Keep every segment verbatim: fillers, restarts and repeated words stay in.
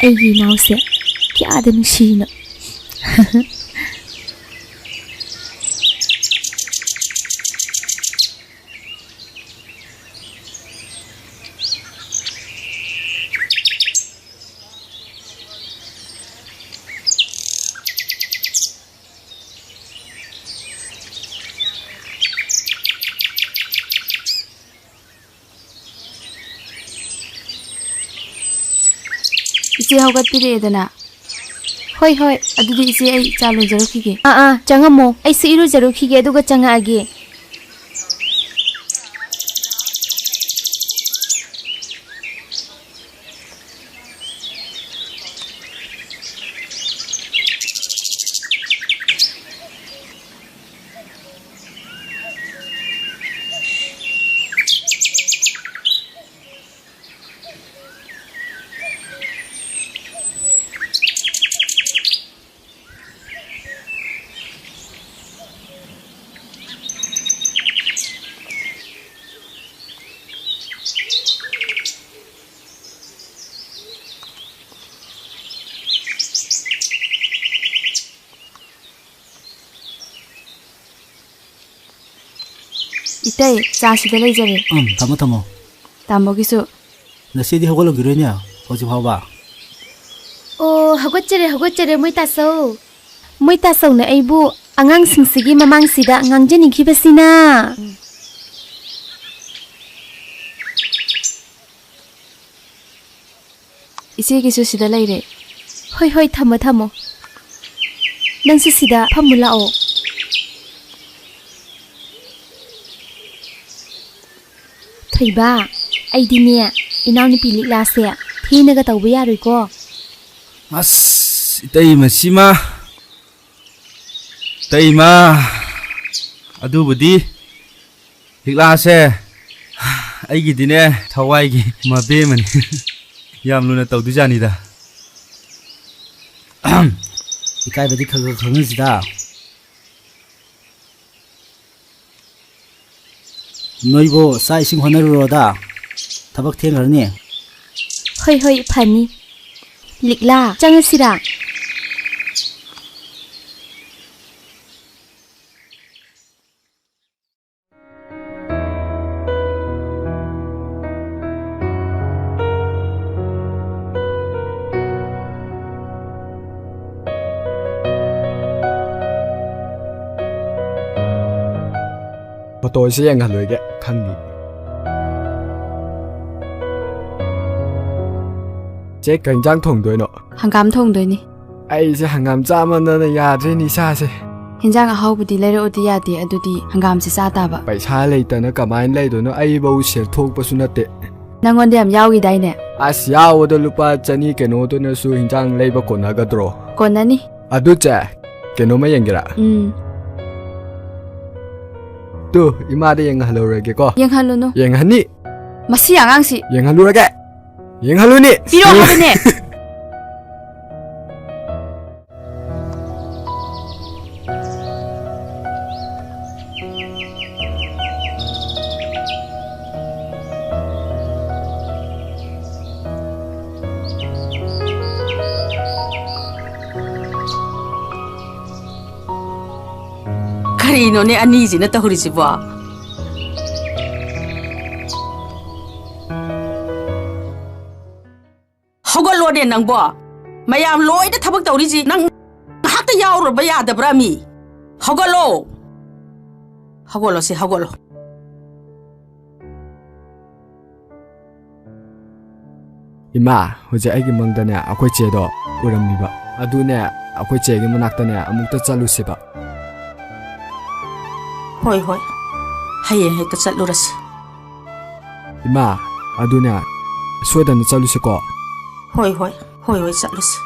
ꯑꯩꯒꯤ ꯏꯅꯥꯎꯁꯦ ꯀꯌꯥꯗ ꯅꯨꯡꯁꯤꯅꯣ꯫ ꯏꯆꯦ ꯍꯧꯒꯠꯄꯤꯔꯛꯑꯦꯗꯅ꯫ ꯍꯣꯏ, ꯍꯣꯏ, ꯑꯗꯨꯗꯤ ꯏꯆꯦ, ꯑꯩ ꯆꯥ ꯂꯣꯟꯖꯔꯨꯈꯤꯒꯦ꯫ ꯑꯥ, ꯑꯥ, ꯆꯪꯉꯝꯃꯣ꯫ ꯑꯩꯁꯨ ꯏꯔꯨꯖꯔꯨꯈꯤꯒꯦ, ꯑꯗꯨꯒ ꯆꯪꯉꯛꯑꯒꯦ꯫ ꯏꯇꯩ, ꯆꯥ ꯁꯤꯗ ꯂꯩꯖꯔꯦ꯫ ꯎꯝ, ꯊꯝꯃꯣ, ꯊꯝꯃꯣ꯫ ꯇꯥꯃꯣꯒꯤꯁꯨ꯫ ꯅꯆꯦꯗꯤ ꯍꯧꯒꯠꯂꯝꯈꯤꯔꯣꯏꯅꯦ ꯍꯧꯖꯤꯛ ꯐꯥꯎꯕ? ꯑꯣ, ꯍꯧꯒꯠꯆꯔꯦ, ꯍꯧꯒꯠꯆꯔꯦ, ꯃꯣꯏ ꯇꯥꯆꯧ꯫ ꯃꯣꯏ ꯇꯥꯆꯧꯅ ꯑꯩꯕꯨ ꯑꯉꯥꯡꯁꯤꯡꯁꯤꯒꯤ ꯃꯃꯥꯡꯁꯤꯗ ꯉꯥꯡꯖꯅꯤꯡꯈꯤꯕꯁꯤꯅ꯫ ꯏꯆꯦꯒꯤꯁꯨ ꯁꯤꯗ ꯂꯩꯔꯦ꯫ ꯍꯣꯏ, ꯍꯣꯏ, ꯊꯝꯃꯣ, ꯊꯝꯃꯣ꯫ ꯅꯪꯁꯨ ꯁꯤꯗ ꯐꯝꯃꯨ ꯂꯥꯛꯑꯣ꯫ ꯊꯣꯏꯕ, ꯑꯩꯗꯤꯅꯦ, ꯏꯅꯥꯎꯅꯨꯄꯤ ꯂꯤꯛꯂꯥꯁꯦ ꯊꯤꯅꯒ ꯇꯧꯕ ꯌꯥꯔꯣꯏꯀꯣ꯫ ꯑꯁ, ꯏꯇꯩꯃ ꯁꯤꯃ, ꯏꯇꯩꯃ, ꯑꯗꯨꯕꯨꯗꯤ ꯂꯤꯛꯂꯥꯁꯦ ꯑꯩꯒꯤꯗꯤꯅꯦ, ꯊꯋꯥꯏꯒꯤ ꯃꯕꯦꯝꯃꯅꯤ꯫ ꯌꯥꯝ ꯂꯨꯅ ꯇꯧꯗꯣꯏꯖꯥꯅꯤꯗ꯫ ꯏꯀꯥꯏꯕꯗꯤ ꯈꯔ ꯈꯔ ꯈꯪꯍꯟꯁꯤꯗ꯫ ꯅꯣꯏꯕꯨ ꯆꯥꯛ ꯏꯁꯤꯡ ꯍꯣꯠꯅꯔꯨꯔꯣꯗ, ꯊꯕꯛ ꯊꯦꯡꯈ꯭ꯔꯅꯤ꯫ ꯍꯣꯏ, ꯍꯣꯏ, ꯐꯅꯤ꯫ ꯂꯤꯛꯂꯥ, ꯆꯪꯉꯁꯤꯔꯥ? ꯐꯣꯇꯣꯁꯤ ꯌꯦꯡꯍꯜꯂꯣꯏꯒꯦ, ꯈꯪꯅꯤ꯫ ꯆꯦ, ꯀꯩ ꯏꯟꯖꯥꯡ ꯊꯣꯡꯗꯣꯏꯅꯣ? ꯍꯪꯒꯥꯝ ꯊꯣꯡꯗꯣꯏꯅꯤ꯫ ꯑꯩꯁꯦ ꯍꯪꯒꯥꯝ ꯆꯥꯃꯟꯗꯅ ꯌꯥꯗ꯭ꯔꯦꯅꯦ ꯏꯁꯥꯁꯦ꯫ ꯍꯤꯟꯖꯥꯡ ꯑꯍꯥꯎꯕꯗꯤ ꯂꯩꯔꯛꯑꯣꯗꯤ ꯌꯥꯗꯦ, ꯑꯗꯨꯗꯤ ꯍꯪꯒꯥꯝꯁꯦ ꯆꯥ ꯇꯥꯕ꯫ ꯄꯩꯁꯥ ꯂꯩꯇꯅ ꯀꯃꯥꯏꯅ ꯂꯩꯗꯣꯏꯅꯣ? ꯑꯩꯕꯧ ꯁꯦꯜ ꯊꯣꯛꯄꯁꯨ ꯅꯠꯇꯦ꯫ ꯅꯪꯉꯣꯟꯗ ꯌꯥꯝ ꯌꯥꯎꯈꯤꯗꯥꯏꯅꯦ? ꯑꯁ, ꯌꯥꯎꯕꯗꯣ ꯂꯨꯄꯥ ꯆꯅꯤ ꯀꯩꯅꯣꯗꯨꯅꯁꯨ ꯍꯤꯟꯖꯥꯡ ꯂꯩꯕ ꯀꯣꯟꯅꯒꯗ꯭ꯔꯣ? ꯀꯣꯟꯅꯅꯤ꯫ ꯑꯗꯨ ꯆꯦ, ꯀꯩꯅꯣꯝꯃ ꯌꯦꯡꯒꯦꯔꯥ? ꯎꯝ꯫ ꯇꯨ, ꯏꯃꯥꯗ ꯌꯦꯡꯍꯜꯂꯨꯔꯒꯦꯀꯣ꯫ ꯌꯦꯡꯍꯜꯂꯨꯅꯨ꯫ ꯌꯦꯡꯍꯟꯅꯤ꯫ ꯃꯁꯤ ꯑꯉꯥꯡꯁꯤ꯫ ꯌꯦꯡꯍꯜꯂꯨꯔꯒꯦ꯫ ꯌꯦꯡꯍꯜꯂꯨꯅꯤ꯫ ꯄꯤꯔꯣ ꯍꯥꯏꯕꯅꯦ꯫ ꯀꯔꯤꯅꯣꯅꯦ ꯑꯅꯤꯁꯤꯅ ꯇꯧꯔꯤꯁꯤꯕꯣ? ꯍꯧꯒꯠꯂꯣꯅꯦ ꯅꯪꯕꯣ! ꯃꯌꯥꯝ ꯂꯣꯏꯅ ꯊꯕꯛ ꯇꯧꯔꯤꯁꯤ ꯅꯪ ꯉꯥꯏꯍꯥꯛꯇ ꯌꯥꯎꯔꯨꯕ ꯌꯥꯗꯕ꯭ꯔꯥ ꯃꯤ? ꯍꯧꯒꯠꯂꯣ! ꯍꯧꯒꯠꯂꯣ ꯁꯦ, ꯍꯧꯒꯠꯂꯣ꯫ ꯏꯃꯥ, ꯍꯧꯖꯤꯛ ꯑꯩꯒꯤ ꯃꯪꯗꯅꯦ ꯑꯩꯈꯣꯏ ꯆꯦꯗꯣ ꯎꯔꯝꯃꯤꯕ꯫ ꯑꯗꯨꯅꯦ ꯑꯩꯈꯣꯏ ꯆꯦꯒꯤ ꯃꯅꯥꯛꯇꯅꯦ ꯑꯃꯨꯛꯇ ꯆꯠꯂꯨꯁꯦꯕ꯫ ꯍꯣꯏ, ꯍꯣꯏ꯫ ꯍꯌꯦꯡ ꯍꯦꯛꯇ ꯆꯠꯂꯨꯔꯁꯤ꯫ ꯏꯃꯥ, ꯑꯗꯨꯅꯦ ꯁꯣꯏꯗꯅ ꯆꯠꯂꯨꯁꯤꯀꯣ꯫ ꯍꯣꯏ, ꯍꯣꯏ꯫ ꯍꯣꯏ, ꯍꯣꯏ, ꯆꯠꯂꯨꯁꯤ꯫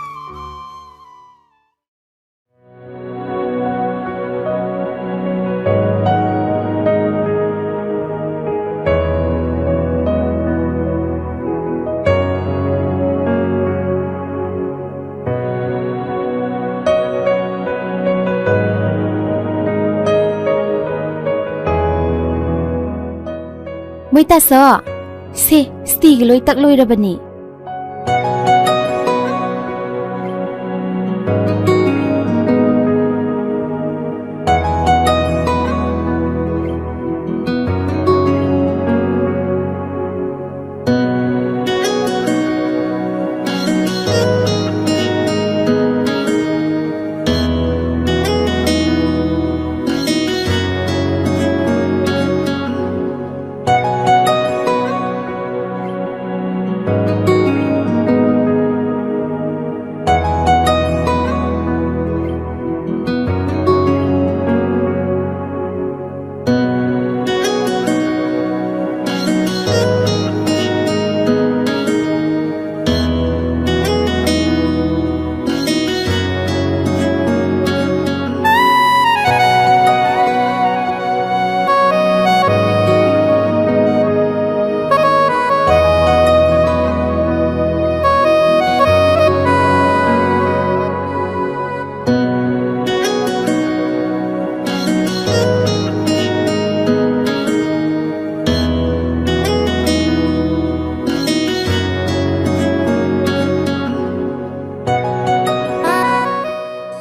ꯃꯣꯏ ꯇꯥꯆꯧ, ꯁꯦ, ꯁ꯭ꯇꯦꯒꯤ ꯂꯣꯏ ꯇꯛ ꯂꯣꯏꯔꯕꯅꯤ꯫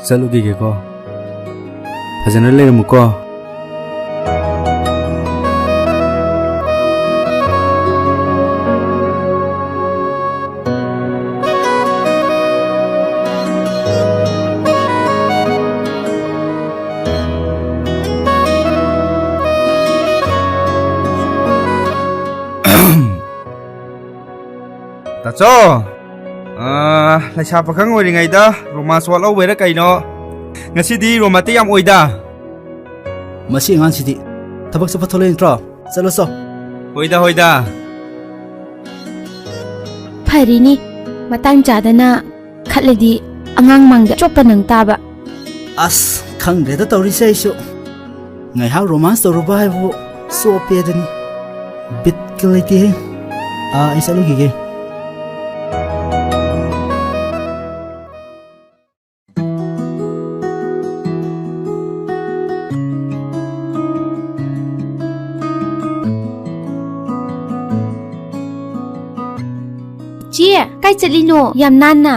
ꯆꯠꯂꯨꯈꯤꯒꯦꯀꯣ꯫ ꯐꯖꯅ ꯂꯩꯔꯝꯃꯨꯀꯣ꯫ ꯇꯥꯆꯧ! ꯑꯥ, ꯂꯩꯁꯥ ꯄꯥꯈꯪ ꯑꯣꯏꯔꯤꯉꯩꯗ ꯔꯣꯃꯥꯟꯁ ꯋꯥꯠꯍꯧꯕꯩꯔꯥ ꯀꯩꯅꯣ, ꯉꯁꯤꯗꯤ ꯔꯣꯃꯥꯟꯇꯤꯛ ꯌꯥꯝ ꯑꯣꯏꯗ꯫ ꯃꯁꯤ ꯑꯉꯥꯡꯁꯤꯗꯤ ꯊꯕꯛ ꯆꯠꯄ ꯊꯣꯛꯂꯛꯏ ꯅꯠꯇ꯭ꯔꯣ? ꯆꯠꯂꯣ ꯆꯣ꯫ ꯍꯣꯏꯗ, ꯍꯣꯏꯗ꯫ ꯐꯔꯤꯅꯤ, ꯃꯇꯥꯡ ꯆꯥꯗꯅ ꯈꯠꯂꯗꯤ ꯑꯉꯥꯡ ꯃꯥꯡꯗ ꯆꯣꯞꯄ ꯅꯪ ꯇꯥꯕ꯫ ꯑꯁ, ꯈꯪꯗ꯭ꯔꯦꯗ ꯇꯧꯔꯤꯁꯦ ꯑꯩꯁꯨ꯫ ꯉꯥꯏꯍꯥꯛ ꯔꯣꯃꯥꯟꯁ ꯇꯧꯔꯨꯕ ꯍꯥꯏꯕꯕꯨ ꯆꯣꯞꯄꯦ ꯑꯗꯨꯅꯤ꯫ ꯕꯤꯠꯀ ꯂꯩꯇꯦꯍꯦ꯫ ꯑꯥ, ꯑꯩ ꯆꯠꯂꯨꯈꯤꯒꯦ꯫ ꯑꯦ, ꯀꯥꯏ ꯆꯠꯂꯤꯅꯣ? ꯌꯥꯝ ꯅꯥꯟꯅ꯫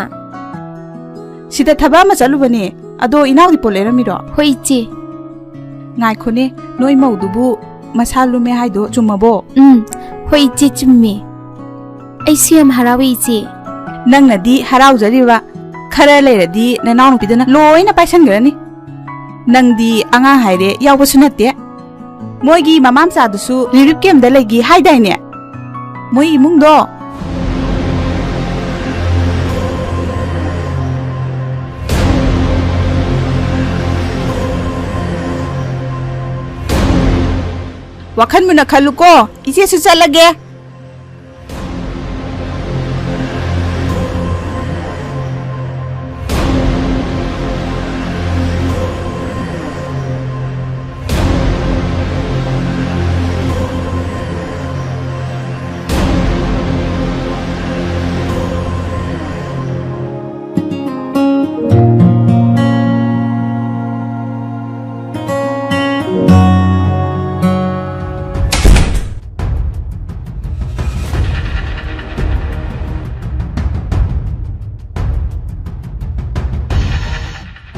ꯁꯤꯗ ꯊꯕꯛ ꯑꯃ ꯆꯠꯂꯨꯕꯅꯦ꯫ ꯑꯗꯣ ꯏꯅꯥꯎꯗꯤ ꯄꯣꯠ ꯂꯩꯔꯝꯃꯤꯔꯣ? ꯍꯣꯏ, ꯏꯆꯦ꯫ ꯉꯥꯏꯈꯣꯅꯦ, ꯅꯣꯏ ꯃꯧꯗꯨꯕꯨ ꯃꯁꯥ ꯂꯨꯝꯃꯦ ꯍꯥꯏꯗꯣ ꯆꯨꯝꯃꯕꯣ? ꯎꯝ, ꯍꯣꯏ, ꯏꯆꯦ, ꯆꯨꯝꯃꯦ꯫ ꯑꯩꯁꯨ ꯌꯥꯝ ꯍꯔꯥꯎꯋꯦ, ꯏꯆꯦ꯫ ꯅꯪꯅꯗꯤ ꯍꯔꯥꯎꯖꯔꯤꯕ, ꯈꯔ ꯂꯩꯔꯗꯤ ꯅꯅꯥꯎꯅꯨꯄꯤꯗꯨꯅ ꯂꯣꯏꯅ ꯄꯥꯏꯁꯟꯈ꯭ꯔꯅꯤ꯫ ꯅꯪꯗꯤ ꯑꯉꯥꯡ ꯍꯥꯏꯔꯦ ꯌꯥꯎꯕꯁꯨ ꯅꯠꯇꯦ꯫ ꯃꯣꯏꯒꯤ ꯃꯃꯥ ꯃꯆꯥꯗꯨꯁꯨ ꯔꯤꯂꯤꯐ ꯀꯦꯝꯗ ꯂꯩꯒꯤ ꯍꯥꯏꯗꯥꯏꯅꯦ? ꯃꯣꯏ ꯏꯃꯨꯡꯗꯣ꯫ ꯋꯥꯈꯜ ꯃꯨꯟꯅ ꯈꯜꯂꯨꯀꯣ, ꯏꯆꯦꯁꯨ ꯆꯠꯂꯒꯦ꯫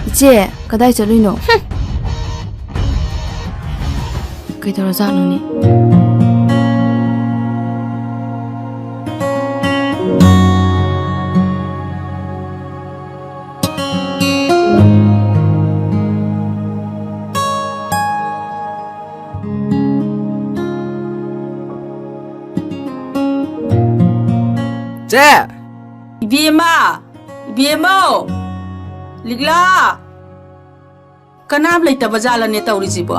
ꯏꯆꯦ, ꯀꯗꯥꯏ ꯆꯠꯂꯨꯏꯅꯣ? ꯍꯨꯝ꯫ ꯀꯩꯗꯧꯔꯖꯥꯠꯅꯣꯅꯦ? ꯆꯦ! ꯏꯕꯦꯝꯃ! ꯏꯕꯦꯝꯃꯧ! ꯂꯤꯛꯂꯥ! ꯀꯅꯥꯝ ꯂꯩꯇꯕ ꯖꯥꯠꯂꯅꯦ ꯇꯧꯔꯤꯁꯤꯕꯣ?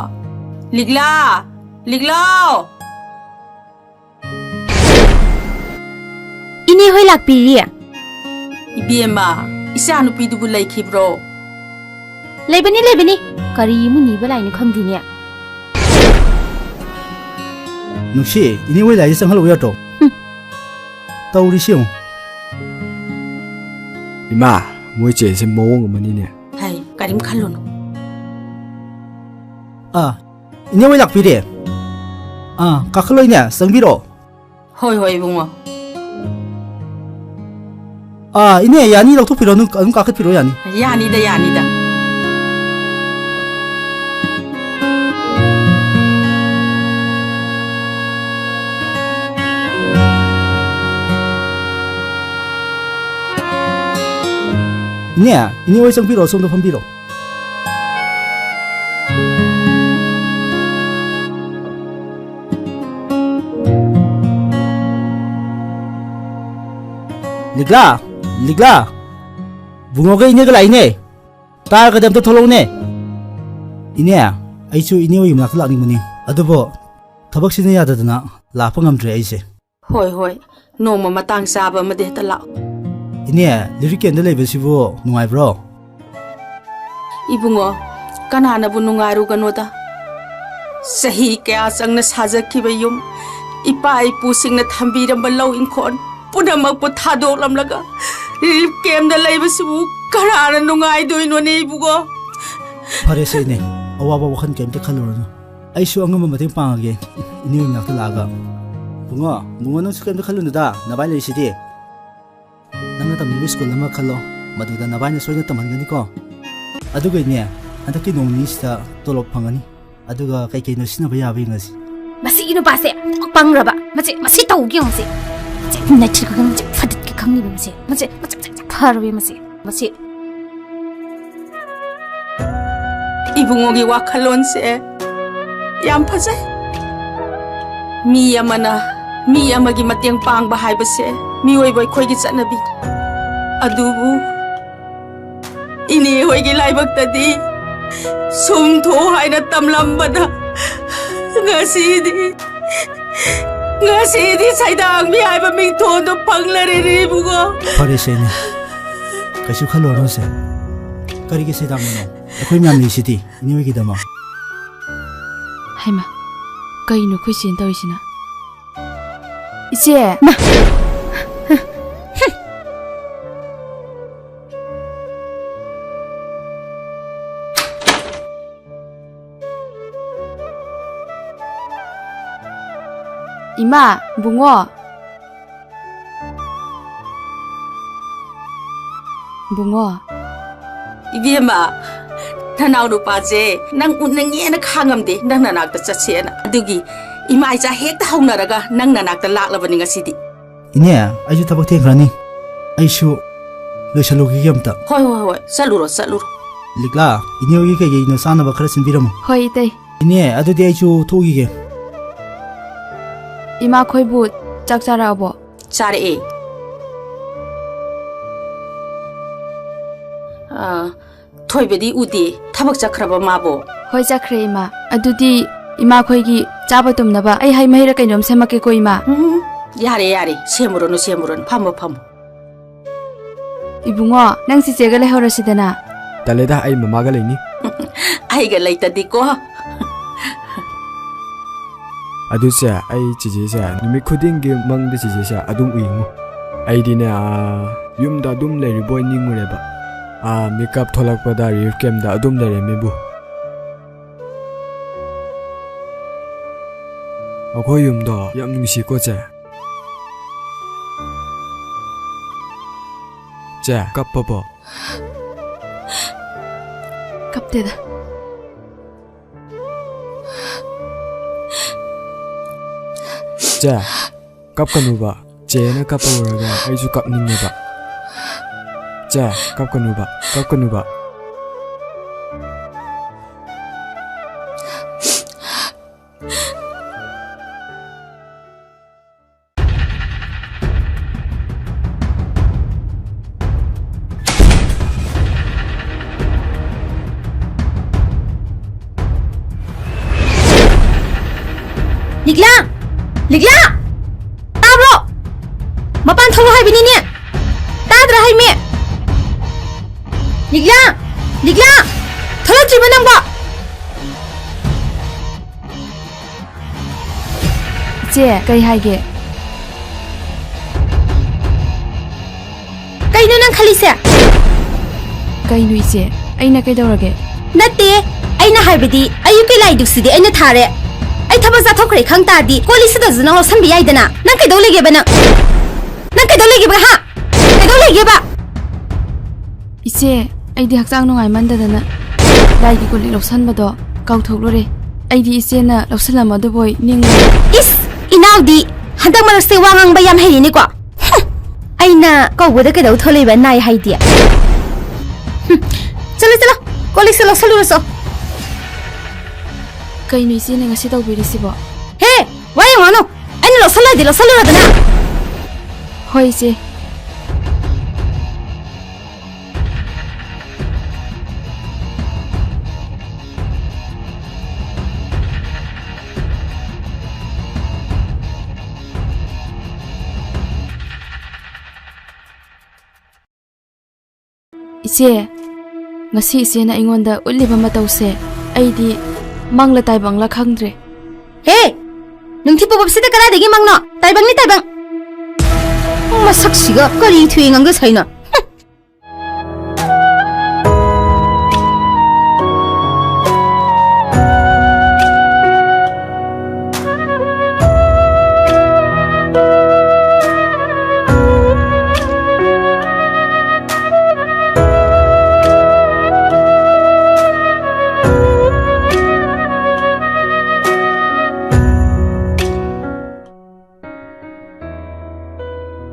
ꯂꯤꯛꯂꯥ! ꯂꯤꯛꯂꯥꯎ! ꯏꯅꯦ ꯍꯣꯏ ꯂꯥꯛꯄꯤꯔꯤ꯫ ꯏꯕꯦꯝꯃ, ꯏꯆꯥ ꯅꯨꯄꯤꯗꯨꯕꯨ ꯂꯩꯈꯤꯕ꯭ꯔꯣ? ꯂꯩꯕꯅꯤ, ꯂꯩꯕꯅꯤ꯫ ꯀꯔꯤ ꯏꯃꯨ ꯅꯤꯕ ꯂꯥꯛꯏꯅꯣ ꯈꯪꯗꯦꯅꯦ꯫ ꯅꯨꯡꯁꯤ, ꯏꯅꯦ ꯍꯣꯏ ꯂꯥꯏꯁꯦ ꯆꯪꯍꯜꯂꯛꯎ ꯌꯥꯗ꯭ꯔꯣ? ꯍꯨꯝ꯫ ꯇꯧꯔꯤꯁꯤ ꯌꯦꯡꯉꯨ꯫ ꯏꯃꯥ, ꯃꯣꯏ ꯆꯦꯁꯦ ꯃꯑꯣꯡ ꯑꯃꯅꯤꯅꯦ꯫ ꯍꯩ, ꯀꯔꯤꯝ ꯈꯜꯂꯨꯅꯨ꯫ ꯑꯥ, ꯏꯅꯦ ꯍꯣꯏ ꯂꯥꯛꯄꯤꯔꯦ꯫ ꯑꯥ, ꯀꯥꯈꯠꯂꯣ ꯏꯅꯦ, ꯆꯪꯕꯤꯔꯛꯑꯣ꯫ ꯍꯣꯏ, ꯍꯣꯏ, ꯏꯕꯨꯡꯉꯣ꯫ ꯑꯥ, ꯏꯅꯦ, ꯌꯥꯅꯤ, ꯂꯧꯊꯣꯛꯄꯤꯔꯣ, ꯑꯗꯨꯝ, ꯑꯗꯨꯝ ꯀꯥꯈꯠꯄꯤꯔꯣ, ꯌꯥꯅꯤ꯫ ꯌꯥꯅꯤꯗ, ꯌꯥꯅꯤꯗ꯫ ꯏꯅꯦ, ꯏꯅꯦ ꯍꯣꯏ ꯆꯪꯕꯤꯔꯣ, ꯁꯣꯝꯗ ꯐꯝꯕꯤꯔꯣ꯫ ꯂꯤꯛꯂꯥ, ꯂꯤꯛꯂꯥ, ꯕꯨꯡꯉꯣꯒ ꯏꯅꯦꯒ ꯂꯥꯛꯏꯅꯦ꯫ ꯇꯥꯔꯒꯗꯤ ꯑꯝꯇ ꯊꯣꯛꯂꯛꯎꯅꯦ꯫ ꯏꯅꯦ, ꯑꯩꯁꯨ ꯏꯅꯦ ꯍꯣꯏꯒꯤ ꯃꯅꯥꯛꯇ ꯂꯥꯛꯅꯤꯡꯕꯅꯤ, ꯑꯗꯨꯕꯨ ꯊꯕꯛꯁꯤꯅ ꯌꯥꯗꯗꯅ ꯂꯥꯛꯄ ꯉꯝꯗ꯭ꯔꯦ ꯑꯩꯁꯦ꯫ ꯍꯣꯏ, ꯍꯣꯏ, ꯅꯣꯡꯃ ꯃꯇꯥꯡ ꯆꯥꯕ ꯑꯃꯗ ꯍꯦꯛꯇ ꯂꯥꯛꯑꯣ꯫ ꯏꯅꯦ, ꯂꯤꯔꯤꯛ ꯀꯦꯝꯗ ꯂꯩꯕꯁꯤꯕꯨ ꯅꯨꯡꯉꯥꯏꯕ꯭ꯔꯣ? ꯏꯕꯨꯡꯉꯣ, ꯀꯅꯥꯅꯕꯨ ꯅꯨꯡꯉꯥꯏꯔꯨꯒꯅꯣꯗ? ꯆꯍꯤ ꯀꯌꯥ ꯆꯪꯅ ꯁꯥꯖꯈꯤꯕ ꯌꯨꯝ, ꯏꯄꯥ ꯏꯄꯨꯁꯤꯡꯅ ꯊꯝꯕꯤꯔꯝꯕ ꯂꯧ ꯏꯪꯈꯣꯜ ꯄꯨꯝꯅꯃꯛꯄꯨ ꯊꯥꯗꯣꯛꯂꯝꯂꯒ ꯔꯤꯂꯤꯐ ꯀꯦꯝꯗ ꯂꯩꯕꯁꯤꯕꯨ ꯀꯅꯥꯅ ꯅꯨꯡꯉꯥꯏꯗꯣꯏꯅꯣꯅꯦ ꯏꯕꯨꯡꯉꯣ? ꯐꯔꯦꯁꯦ ꯏꯅꯦ, ꯑꯋꯥꯕ ꯋꯥꯈꯜ ꯀꯩꯝꯇ ꯈꯜꯂꯨꯔꯅꯨ꯫ ꯑꯩꯁꯨ ꯑꯉꯝꯕ ꯃꯇꯦꯡ ꯄꯥꯡꯉꯒꯦ, ꯏꯅꯦ ꯍꯣꯏ ꯃꯅꯥꯛꯇ ꯂꯥꯛꯑꯒ꯫ ꯕꯨꯡꯉꯣ, ꯕꯨꯡꯉꯣ, ꯅꯪꯁꯨ ꯀꯩꯝꯇ ꯈꯜꯂꯨꯅꯨꯗ, ꯅꯚꯥꯏ ꯂꯩꯔꯤꯁꯤꯗꯤ꯫ ꯅꯪꯅ ꯇꯝꯅꯤꯡꯕ ꯁ꯭ꯀꯨꯜ ꯑꯃ ꯈꯜꯂꯣ, ꯃꯗꯨꯗ ꯅꯚꯥꯏꯅ ꯁꯣꯏꯗꯅ ꯇꯝꯍꯟꯒꯅꯤꯀꯣ꯫ ꯑꯗꯨꯒ ꯏꯅꯦ, ꯍꯟꯗꯛꯀꯤ ꯅꯣꯡ ꯅꯤꯅꯤꯁꯤꯗ ꯇꯣꯂꯣꯞ ꯐꯪꯒꯅꯤ꯫ ꯑꯗꯨꯒ ꯀꯩ ꯀꯩꯅꯣ ꯁꯤꯖꯤꯟꯅꯕ ꯌꯥꯕ ꯌꯦꯡꯉꯁꯤ꯫ ꯃꯁꯤꯒꯤ ꯅꯨꯄꯥꯁꯦ ꯑꯃꯨꯛ ꯄꯪꯈ꯭ꯔꯕ꯫ ꯃꯁꯤ, ꯃꯁꯤ ꯇꯧꯒꯦ ꯌꯦꯡꯉꯨꯁꯦ꯫ ꯃꯁꯤ ꯅꯠꯇ꯭ꯔꯒ ꯃꯁꯤ ꯐꯗꯠꯀꯦ ꯈꯪꯉꯤꯕ ꯃꯁꯤ꯫ ꯃꯁꯤ, ꯃꯁꯤ, ꯃꯁꯤ ꯐꯔꯣꯏ ꯃꯁꯤ꯫ ꯃꯁꯤ ꯏꯕꯨꯡꯉꯣꯒꯤ ꯋꯥꯈꯜꯂꯣꯟꯁꯦ ꯌꯥꯝ ꯐꯖꯩ꯫ ꯃꯤ ꯑꯃꯅ ꯃꯤ ꯑꯃꯒꯤ ꯃꯇꯦꯡ ꯄꯥꯡꯕ ꯍꯥꯏꯕꯁꯦ ꯃꯤꯑꯣꯏꯕ ꯑꯩꯈꯣꯏꯒꯤ ꯆꯠꯅꯕꯤ꯫ ꯑꯗꯨꯕꯨ ꯏꯅꯦ ꯍꯣꯏꯒꯤ ꯂꯥꯏꯕꯛꯇꯗꯤ ꯁꯨꯝ ꯊꯣꯛ ꯍꯥꯏꯅ ꯇꯝꯂꯝꯕꯗ ꯉꯁꯤꯗꯤ, ꯉꯁꯤꯗꯤ ꯁꯩꯗꯥꯡꯕꯤ ꯍꯥꯏꯕ ꯃꯤꯡꯊꯣꯟꯗꯣ ꯐꯪꯂꯔꯦꯅꯦ ꯏꯕꯨꯡꯉꯣ꯫ ꯐꯔꯦꯁꯦ ꯏꯅꯦ, ꯀꯩꯁꯨ ꯈꯜꯂꯨꯔꯅꯨꯁꯦ꯫ ꯀꯔꯤꯒꯤ ꯁꯩꯗꯥꯡꯕꯅꯣ? ꯑꯩꯈꯣꯏ ꯃꯌꯥꯝ ꯂꯩꯁꯤꯗꯤ ꯏꯅꯦ ꯍꯣꯏꯒꯤꯗꯃꯛ꯫ ꯍꯩꯃꯥ, ꯀꯩꯅꯣ ꯑꯩꯈꯣꯏ ꯆꯦꯅ ꯇꯧꯔꯤꯁꯤꯅ? ꯏꯆꯦ! ꯃꯥ! ꯏꯃꯥ, ꯕꯨꯡꯉꯣ꯫ ꯏꯕꯨꯡꯉꯣ꯫ ꯏꯕꯦꯝꯃ, ꯅꯅꯥꯎ ꯅꯨꯄꯥꯁꯦ ꯅꯪ ꯎꯅꯤꯡꯉꯦꯅ ꯈꯥꯡꯉꯝꯗꯦ, ꯅꯪ ꯅꯅꯥꯛꯇ ꯆꯠꯁꯦꯅ꯫ ꯑꯗꯨꯒꯤ ꯏꯃꯥ ꯏꯆꯥ ꯍꯦꯛꯇ ꯍꯧꯅꯔꯒ ꯅꯪ ꯅꯅꯥꯛꯇ ꯂꯥꯛꯂꯕꯅꯤ ꯉꯁꯤꯗꯤ꯫ ꯏꯅꯦ, ꯑꯩꯁꯨ ꯊꯕꯛ ꯊꯦꯡꯈ꯭ꯔꯅꯤ꯫ ꯑꯩꯁꯨ ꯂꯣꯏꯁꯜꯂꯨꯈꯤꯒꯦ ꯑꯝꯇ꯫ ꯍꯣꯏ, ꯍꯣꯏ, ꯍꯣꯏ, ꯆꯠꯂꯨꯔꯣ, ꯆꯠꯂꯨꯔꯣ꯫ ꯂꯤꯛꯂꯥ, ꯏꯅꯦ ꯍꯣꯏꯒꯤ ꯀꯩꯀꯩꯅꯣ ꯆꯥꯅꯕ ꯈꯔ ꯁꯤꯟꯕꯤꯔꯝꯃꯣ꯫ ꯍꯣꯏ, ꯏꯇꯩ꯫ ꯏꯅꯦ, ꯑꯗꯨꯗꯤ ꯑꯩꯁꯨ ꯊꯣꯛꯎꯈꯤꯒꯦ꯫ ꯏꯃꯥꯈꯣꯏꯕꯨ ꯆꯥꯛ ꯆꯥꯔꯛꯑꯕꯣ? ꯆꯥꯔꯛꯑꯦ꯫ ꯑꯥ, ꯊꯣꯏꯕꯗꯤ ꯎꯗꯦ꯫ ꯊꯕꯛ ꯆꯠꯈ꯭ꯔꯕ ꯃꯥꯕꯣ? ꯍꯣꯏ, ꯆꯠꯈ꯭ꯔꯦ, ꯏꯃꯥ꯫ ꯑꯗꯨꯗꯤ ꯏꯃꯥꯈꯣꯏꯒꯤ ꯆꯥꯕ ꯇꯨꯝꯅꯕ ꯑꯩ ꯍꯩ ꯃꯍꯤꯔ ꯀꯩꯅꯣꯝ ꯁꯦꯝꯃꯛꯀꯦꯀꯣ, ꯏꯃꯥ꯫ ꯎꯝ, ꯌꯥꯔꯦ, ꯌꯥꯔꯦ꯫ ꯁꯦꯝꯃꯨꯔꯅꯨ, ꯁꯦꯝꯃꯨꯔꯅꯨ꯫ ꯐꯝꯃꯣ, ꯐꯝꯃꯣ꯫ ꯏꯕꯨꯡꯉꯣ, ꯅꯪ ꯆꯤꯆꯦꯒ ꯂꯩꯍꯧꯔꯁꯤꯗꯅ꯫ ꯇꯜꯂꯦꯗ, ꯑꯩ ꯃꯃꯥꯒ ꯂꯩꯅꯤ꯫ ꯑꯩꯒ ꯂꯩꯇꯗꯤꯀꯣ꯫ ꯑꯗꯨꯁꯦ, ꯑꯩ ꯆꯤꯆꯦꯁꯦ ꯅꯨꯃꯤꯠ ꯈꯨꯗꯤꯡꯒꯤ ꯃꯪꯗ ꯆꯤꯆꯦꯁꯦ ꯑꯗꯨꯝ ꯎꯏꯉꯣ꯫ ꯑꯩꯗꯤꯅꯦ, ꯑꯥ, ꯌꯨꯝꯗ ꯑꯗꯨꯝ ꯂꯩꯔꯤꯕꯣꯏ ꯅꯤꯡꯉꯨꯔꯦꯕ꯫ ꯑꯥ, ꯃꯤꯀꯞ ꯊꯣꯛꯂꯛꯄꯗ ꯔꯤꯂꯤꯐ ꯀꯦꯝꯗ ꯑꯗꯨꯝ ꯂꯩꯔꯝꯃꯤꯕꯨ꯫ ꯑꯩꯈꯣꯏ ꯌꯨꯝꯗꯣ ꯌꯥꯝ ꯅꯨꯡꯁꯤꯀꯣ, ꯆꯦ꯫ ꯆꯦ, ꯀꯞꯄꯕꯣ? ꯀꯞꯇꯦꯗ꯫ ꯆꯦ, ꯀꯞꯀꯅꯨꯕ꯫ ꯆꯦꯅ ꯀꯞꯄ ꯎꯔꯒ ꯑꯩꯁꯨ ꯀꯞꯅꯤꯡꯉꯦꯕ꯫ ꯆꯦ, ꯀꯞꯀꯅꯨꯕ, ꯀꯞꯀꯅꯨꯕ꯫ ꯂꯤꯛꯂꯥ! ꯂꯤꯛꯂꯥ! ꯇꯥꯕ꯭ꯔꯣ? ꯃꯄꯥꯟ ꯊꯣꯛꯂꯛꯑꯣ ꯍꯥꯏꯕꯅꯤꯅꯦ! ꯇꯥꯗ꯭ꯔꯥ ꯍꯥꯏꯃꯤ? ꯂꯤꯛꯂꯥ! ꯂꯤꯛꯂꯥ! ꯊꯣꯛꯂꯛꯇ꯭ꯔꯤꯕ ꯅꯪꯕꯣ? ꯏꯆꯦ, ꯀꯩ ꯍꯥꯏꯒꯦ? ꯀꯩꯅꯣ ꯅꯪ ꯈꯜꯂꯤꯁꯦ? ꯀꯩꯅꯣ ꯏꯆꯦ? ꯑꯩꯅ ꯀꯩꯗꯧꯔꯒꯦ? ꯅꯠꯇꯦ, ꯑꯩꯅ ꯍꯥꯏꯕꯗꯤ ꯑꯌꯨꯛꯀꯤ ꯂꯥꯏꯗꯨꯛꯁꯤꯗꯤ ꯑꯩꯅ ꯊꯥꯔꯦ꯫ ꯑꯩ ꯊꯕꯛ ꯆꯠꯊꯣꯛꯈ꯭ꯔꯦ ꯈꯪ ꯇꯥꯔꯗꯤ ꯀꯣꯜ ꯂꯤꯛꯁꯤꯗꯁꯨ ꯅꯪ ꯂꯧꯁꯟꯕ ꯌꯥꯏꯗꯅ꯫ ꯅꯪ ꯀꯩꯗꯧ ꯂꯩꯒꯦꯕ ꯅꯪ? ꯅꯪ ꯀꯩꯗꯧ ꯂꯩꯒꯦꯕ, ꯍꯥ? ꯀꯩꯗꯧ ꯂꯩꯒꯦꯕ? ꯏꯆꯦ, ꯑꯩꯗꯤ ꯍꯛꯆꯥꯡ ꯅꯨꯡꯉꯥꯏꯃꯟꯗꯗꯅ ꯂꯥꯏꯒꯤ ꯀꯣꯜ ꯂꯤꯛ ꯂꯧꯁꯟꯕꯗꯣ ꯀꯥꯎꯊꯣꯛꯂꯨꯔꯦ꯫ ꯑꯩꯗꯤ ꯏꯆꯦꯅ ꯂꯧꯁꯜꯂꯝꯃꯗꯕꯣꯏ ꯅꯤꯡꯉꯨꯔꯦ꯫ ꯏꯁ! ꯏꯅꯥꯎꯗꯤ ꯍꯟꯗꯛ ꯃꯔꯛꯁꯦ ꯋꯥ ꯉꯥꯡꯕ ꯌꯥꯝ ꯍꯩꯔꯦꯅꯦꯀꯣ꯫ ꯍꯨꯝ! ꯑꯩꯅ ꯀꯧꯕꯗ ꯀꯩꯗꯧ ꯊꯣꯛꯂꯛꯏꯕ ꯅꯥꯏ ꯍꯥꯏꯗꯤ? ꯍꯨꯝ! ꯆꯠꯂꯣ, ꯆꯠꯂꯣ, ꯀꯣꯜ ꯂꯤꯛꯁꯦ ꯂꯧꯁꯜꯂꯨꯔꯣ ꯆꯣ꯫ ꯀꯩꯅꯣ ꯏꯆꯦꯅ ꯉꯁꯤ ꯇꯧꯕꯤꯔꯤꯁꯤꯕꯣ? ꯍꯦ! ꯋꯥ ꯌꯥꯝ ꯉꯥꯡꯅꯨ! ꯑꯩꯅ ꯂꯧꯁꯜꯂꯣ ꯍꯥꯏꯗꯤ ꯂꯧꯁꯜꯂꯨꯔꯗꯅ! ꯍꯣꯏ, ꯏꯆꯦ꯫ ꯏꯆꯦ, ꯉꯁꯤ ꯏꯆꯦꯅ ꯑꯩꯉꯣꯟꯗ ꯎꯠꯂꯤꯕ ꯃꯇꯧꯁꯦ ꯑꯩꯗꯤ ꯃꯪꯂ ꯇꯥꯏꯕꯪꯂ ꯈꯪꯗ꯭ꯔꯦ꯫ ꯍꯦ! ꯅꯨꯡꯊꯤꯜ ꯄꯣꯛꯄꯁꯤꯗ ꯀꯗꯥꯏꯗꯒꯤ ꯃꯪꯅꯣ? ꯇꯥꯏꯕꯪꯅꯤ, ꯇꯥꯏꯕꯪ! ꯃꯁꯛꯁꯤꯒ ꯀꯔꯤ ꯊꯨꯏ ꯉꯥꯡꯗ ꯁꯩꯅꯣ?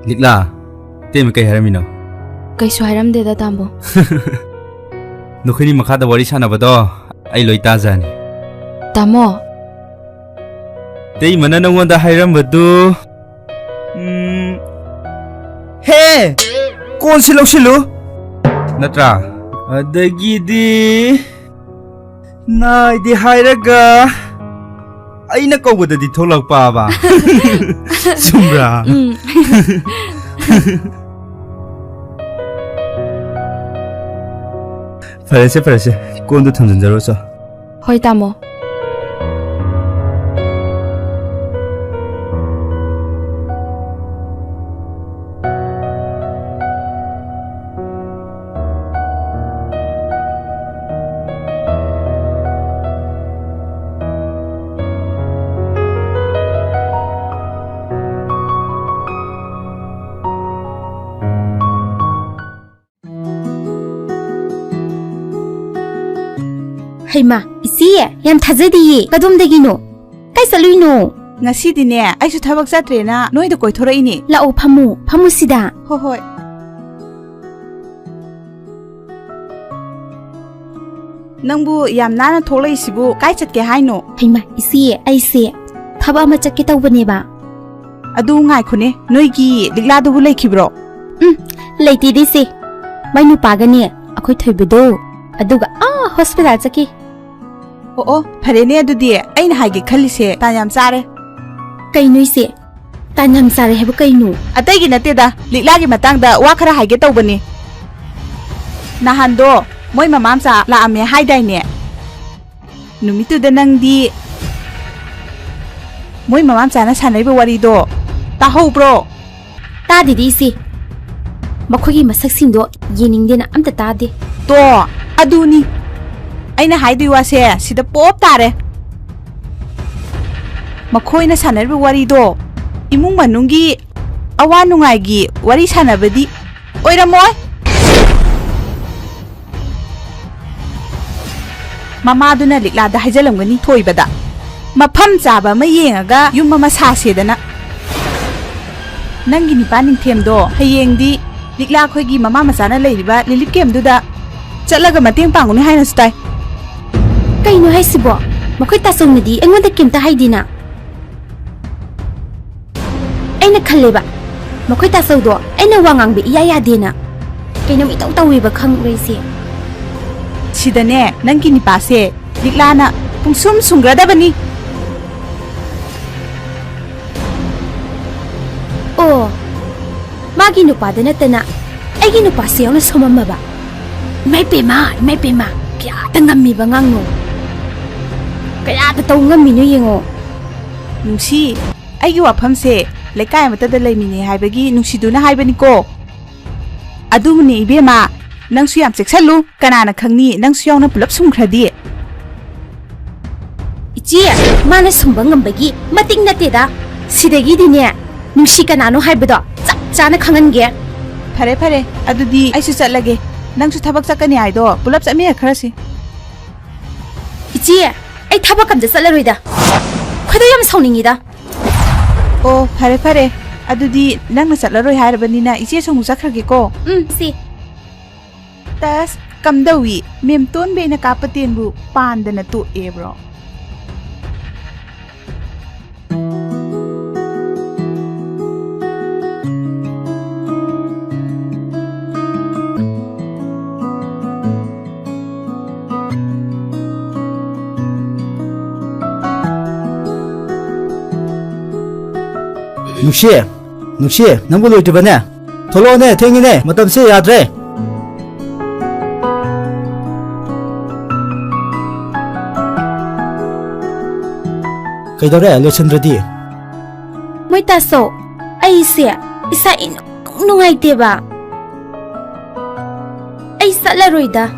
ꯂꯤꯛꯂꯥ, ꯏꯇꯩꯃ ꯀꯩ ꯍꯥꯏꯔꯝꯃꯤꯅꯣ? ꯀꯩꯁꯨ ꯍꯥꯏꯔꯝꯗꯦꯗ, ꯇꯥꯃꯣ꯫ ꯅꯈꯣꯏꯅꯤ ꯃꯈꯥꯗ ꯋꯥꯔꯤ ꯁꯥꯟꯅꯕꯗꯣ ꯑꯩ ꯂꯣꯏ ꯇꯥꯖꯅꯤ꯫ ꯇꯥꯃꯣ꯫ ꯏꯇꯩꯃꯅ ꯅꯉꯣꯟꯗ ꯍꯥꯏꯔꯝꯕꯗꯨ, ꯎꯝ, ꯍꯦ! ꯀꯣꯟꯁꯤ ꯂꯧꯁꯤꯜꯂꯨ꯫ ꯅꯠꯇ꯭ꯔꯥ? ꯑꯗꯒꯤꯗꯤ ꯅꯥꯏꯗꯦ ꯍꯥꯏꯔꯒ ꯑꯩꯅ ꯀꯧꯕꯗꯗꯤ ꯊꯣꯛꯂꯛꯄꯕ꯫ ꯆꯨꯝꯕ꯭ꯔꯥ? ꯎꯝ꯫ ꯐꯔꯦꯁꯦ, ꯐꯔꯦꯁꯦ, ꯀꯣꯟꯗꯣ ꯊꯝꯖꯤꯟꯖꯔꯣ ꯆꯣ꯫ ꯍꯣꯏ, ꯇꯥꯃꯣ꯫ ꯍꯩꯃꯥ, ꯏꯆꯦ, ꯌꯥꯝ ꯊꯥꯖꯗꯤꯌꯦ꯫ ꯀꯗꯣꯝꯗꯒꯤꯅꯣ? ꯀꯥꯏ ꯆꯠꯂꯨꯏꯅꯣ? ꯉꯁꯤꯗꯤꯅꯦ, ꯑꯩꯁꯨ ꯊꯕꯛ ꯆꯠꯇ꯭ꯔꯦꯅ ꯅꯣꯏꯗ ꯀꯣꯏꯊꯣꯔꯛꯏꯅꯦ꯫ ꯂꯥꯛꯑꯣ, ꯐꯝꯃꯨ, ꯐꯝꯃꯨ ꯁꯤꯗ꯫ ꯍꯣꯏ, ꯍꯣꯏ꯫ ꯅꯪꯕꯨ ꯌꯥꯝ ꯅꯥꯟꯅ ꯊꯣꯛꯂꯛꯏꯁꯤꯕꯨ ꯀꯥꯏ ꯆꯠꯀꯦ ꯍꯥꯏꯅꯣ? ꯍꯩꯃꯥ, ꯏꯆꯦ, ꯑꯩꯁꯦ ꯊꯕꯛ ꯑꯃ ꯆꯠꯀꯦ ꯇꯧꯕꯅꯦꯕ꯫ ꯑꯗꯨ ꯉꯥꯏꯈꯣꯅꯦ, ꯅꯣꯏꯒꯤ ꯂꯤꯛꯂꯥꯗꯨꯕꯨ ꯂꯩꯈꯤꯕ꯭ꯔꯣ? ꯎꯝ, ꯂꯩꯇꯦꯗ ꯏꯆꯦ꯫ ꯃꯥꯏ ꯅꯨꯄꯥꯒꯅꯦ, ꯑꯩꯈꯣꯏ ꯊꯣꯏꯕꯗꯣ, ꯑꯗꯨꯒ ꯑꯥ ꯍꯣꯁꯄꯤꯇꯥꯜ ꯆꯠꯈꯤ꯫ ꯑꯣ, ꯑꯣ, ꯐꯔꯦꯅꯦ ꯑꯗꯨꯗꯤ꯫ ꯑꯩꯅ ꯍꯥꯏꯒꯦ ꯈꯜꯂꯤꯁꯦ ꯇꯥꯟ ꯌꯥꯝ ꯆꯥꯔꯦ꯫ ꯀꯩꯅꯣ ꯏꯆꯦ? ꯇꯥꯟ ꯌꯥꯝ ꯆꯥꯔꯦ ꯍꯥꯏꯕ ꯀꯩꯅꯣ? ꯑꯇꯩꯒꯤ ꯅꯠꯇꯦꯗ, ꯂꯤꯛꯂꯥꯒꯤ ꯃꯇꯥꯡꯗ ꯋꯥ ꯈꯔ ꯍꯥꯏꯒꯦ ꯇꯧꯕꯅꯤ꯫ ꯅꯍꯥꯟꯗꯣ ꯃꯣꯏ ꯃꯃꯥ ꯃꯆꯥ ꯂꯥꯛꯑꯝꯃꯦ ꯍꯥꯏꯗꯥꯏꯅꯦ? ꯅꯨꯃꯤꯠꯇꯨꯗ ꯅꯪꯗꯤ ꯃꯣꯏ ꯃꯃꯥ ꯃꯆꯥꯅ ꯁꯥꯟꯅꯔꯤꯕ ꯋꯥꯔꯤꯗꯣ ꯇꯥꯍꯧꯕ꯭ꯔꯣ? ꯇꯥꯗꯦꯗ ꯏꯆꯦ꯫ ꯃꯈꯣꯏꯒꯤ ꯃꯁꯛꯁꯤꯡꯗꯣ ꯌꯦꯡꯅꯤꯡꯗꯦꯅ ꯑꯝꯇ ꯇꯥꯗꯦ꯫ ꯇꯣ, ꯑꯗꯨꯅꯤ ꯑꯩꯅ ꯍꯥꯏꯗꯣꯏ ꯋꯥꯁꯦ ꯁꯤꯗ ꯄꯣꯞ ꯇꯥꯔꯦ꯫ ꯃꯈꯣꯏꯅ ꯁꯥꯟꯅꯔꯤꯕ ꯋꯥꯔꯤꯗꯣ ꯏꯃꯨꯡ ꯃꯅꯨꯡꯒꯤ ꯑꯋꯥ ꯅꯨꯡꯉꯥꯏꯒꯤ ꯋꯥꯔꯤ ꯁꯥꯟꯅꯕꯗꯤ ꯑꯣꯏꯔꯝꯃꯣꯏ꯫ ꯃꯃꯥꯗꯨꯅ ꯂꯤꯛꯂꯥꯗ ꯍꯥꯏꯖꯜꯂꯝꯒꯅꯤ ꯊꯣꯏꯕꯗ, "ꯃꯐꯝ ꯆꯥꯕ ꯑꯃ ꯌꯦꯡꯉꯒ ꯌꯨꯝ ꯑꯃ ꯁꯥꯁꯦꯗꯅ꯫ ꯅꯪꯒꯤ ꯅꯤꯄꯥ ꯅꯤꯡꯊꯦꯝꯗꯣ ꯍꯌꯦꯡꯗꯤ ꯂꯤꯛꯂꯥ ꯑꯩꯈꯣꯏꯒꯤ ꯃꯃꯥ ꯃꯆꯥꯅ ꯂꯩꯔꯤꯕ ꯔꯤꯂꯤꯐ ꯀꯦꯝꯗꯨꯗ ꯆꯠꯂꯒ ꯃꯇꯦꯡ ꯄꯥꯡꯒꯅꯤ ꯍꯥꯏꯅꯁꯨ ꯇꯥꯏ꯫" ꯀꯩꯅꯣ ꯍꯥꯏꯁꯤꯕꯣ? ꯃꯈꯣꯏ ꯇꯥꯆꯧꯅꯗꯤ ꯑꯩꯉꯣꯟꯗ ꯀꯩꯝꯇ ꯍꯥꯏꯗꯦꯅ꯫ ꯑꯩꯅ ꯈꯜꯂꯦꯕ, ꯃꯈꯣꯏ ꯇꯥꯆꯧꯗꯣ ꯑꯩꯅ ꯋꯥ ꯉꯥꯡꯕ ꯏꯌꯥ ꯌꯥꯗꯦꯅ꯫ ꯀꯩꯅꯣꯝ ꯏꯇꯧ ꯇꯧꯋꯦꯕ ꯈꯪꯕ꯭ꯔꯥ ꯏꯆꯦ? ꯁꯤꯗꯅꯦ, ꯅꯪꯒꯤ ꯅꯤꯄꯥꯁꯦ ꯂꯤꯛꯂꯥꯅ ꯄꯨꯡꯁꯨꯝ ꯁꯨꯝꯈ꯭ꯔꯗꯕꯅꯤ꯫ ꯑꯣ, ꯃꯥꯒꯤ ꯅꯨꯄꯥꯗ ꯅꯠꯇꯅ ꯑꯩꯒꯤ ꯅꯨꯄꯥꯁꯦ ꯌꯥꯎꯅ ꯁꯣꯝꯃꯝꯃꯕ? ꯏꯃꯥꯏ ꯄꯦꯝꯃ, ꯏꯃꯥꯏ ꯄꯦꯝꯃ, ꯀꯌꯥꯗ ꯉꯝꯃꯤꯕ ꯑꯉꯥꯡꯅꯣ? ꯀꯌꯥꯗ ꯇꯧ ꯉꯝꯃꯤꯅꯣ ꯌꯦꯡꯉꯣ꯫ ꯅꯨꯡꯁꯤ, ꯑꯩꯒꯤ ꯋꯥꯐꯝꯁꯦ ꯂꯩꯀꯥꯏ ꯑꯃꯠꯇꯗ ꯂꯩꯃꯤꯟꯅꯩ ꯍꯥꯏꯕꯒꯤ ꯅꯨꯡꯁꯤꯗꯨꯅ ꯍꯥꯏꯕꯅꯤꯀꯣ꯫ ꯑꯗꯨꯕꯨꯅꯦ ꯏꯕꯦꯝꯃ, ꯅꯪꯁꯨ ꯌꯥꯝ ꯆꯦꯛꯁꯜꯂꯨ, ꯀꯅꯥꯅ ꯈꯪꯅꯤ ꯅꯪꯁꯨ ꯌꯥꯎꯅ ꯄꯨꯂꯞ ꯁꯨꯝꯈ꯭ꯔꯗꯤ꯫ ꯏꯆꯦ, ꯃꯥꯅ ꯁꯨꯝꯕ ꯉꯝꯕꯒꯤ ꯃꯇꯤꯛ ꯅꯠꯇꯦꯗ꯫ ꯁꯤꯗꯒꯤꯗꯤꯅꯦ, ꯅꯨꯡꯁꯤ ꯀꯅꯥꯅꯣ ꯍꯥꯏꯕꯗꯣ ꯆꯞ ꯆꯥꯅ ꯈꯪꯍꯟꯒꯦ꯫ ꯐꯔꯦ, ꯐꯔꯦ, ꯑꯗꯨꯗꯤ ꯑꯩꯁꯨ ꯆꯠꯂꯒꯦ꯫ ꯅꯪꯁꯨ ꯊꯕꯛ ꯆꯠꯀꯅꯤ ꯍꯥꯏꯗꯣ ꯄꯨꯂꯞ ꯆꯠꯃꯤꯟꯅꯈ꯭ꯔꯁꯤ꯫ ꯆꯦ, ꯑꯩ ꯊꯕꯛ ꯑꯝꯇ ꯆꯠꯂꯔꯣꯏꯗ꯫ ꯈꯣꯏꯗꯧ ꯌꯥꯝ ꯁꯥꯎꯅꯤꯡꯉꯤꯗ꯫ ꯑꯣ, ꯐꯔꯦ ꯐꯔꯦ꯫ ꯑꯗꯨꯗꯤ ꯅꯪꯅ ꯆꯠꯂꯔꯣꯏ ꯍꯥꯏꯔꯕꯅꯤꯅ ꯏꯆꯦꯁꯨ ꯑꯃꯨꯛ ꯆꯠꯈ꯭ꯔꯒꯦꯀꯣ꯫ ꯎꯝ, ꯁꯤ꯫ ꯇꯁ, ꯀꯝꯗꯧꯏ? ꯃꯦꯝꯇꯣꯟꯕꯤ ꯑꯩꯅ ꯀꯥꯞꯄ ꯇꯦꯟꯕꯨ ꯄꯥꯟꯗꯅ ꯇꯣꯛꯑꯦꯕ꯭ꯔꯣ? ꯅꯨꯡꯁꯤ, ꯅꯨꯡꯁꯤ, ꯅꯪꯕꯨ ꯂꯣꯏꯗ꯭ꯔꯤꯕꯅꯦ? ꯊꯣꯛꯂꯛꯑꯣꯅꯦ, ꯊꯦꯡꯉꯤꯅꯦ, ꯃꯇꯝꯁꯦ ꯌꯥꯗ꯭ꯔꯦ꯫ ꯀꯩꯗꯧꯔꯦ, ꯂꯣꯏꯁꯤꯟꯗ꯭ꯔꯗꯤ? ꯃꯣꯏ ꯇꯥꯁꯣ, ꯑꯩꯁꯦ ꯏꯁꯥ ꯏꯅꯨꯡ ꯅꯨꯡꯉꯥꯏꯇꯦꯕ꯫ ꯑꯩ ꯆꯠꯂꯔꯣꯏꯗ꯫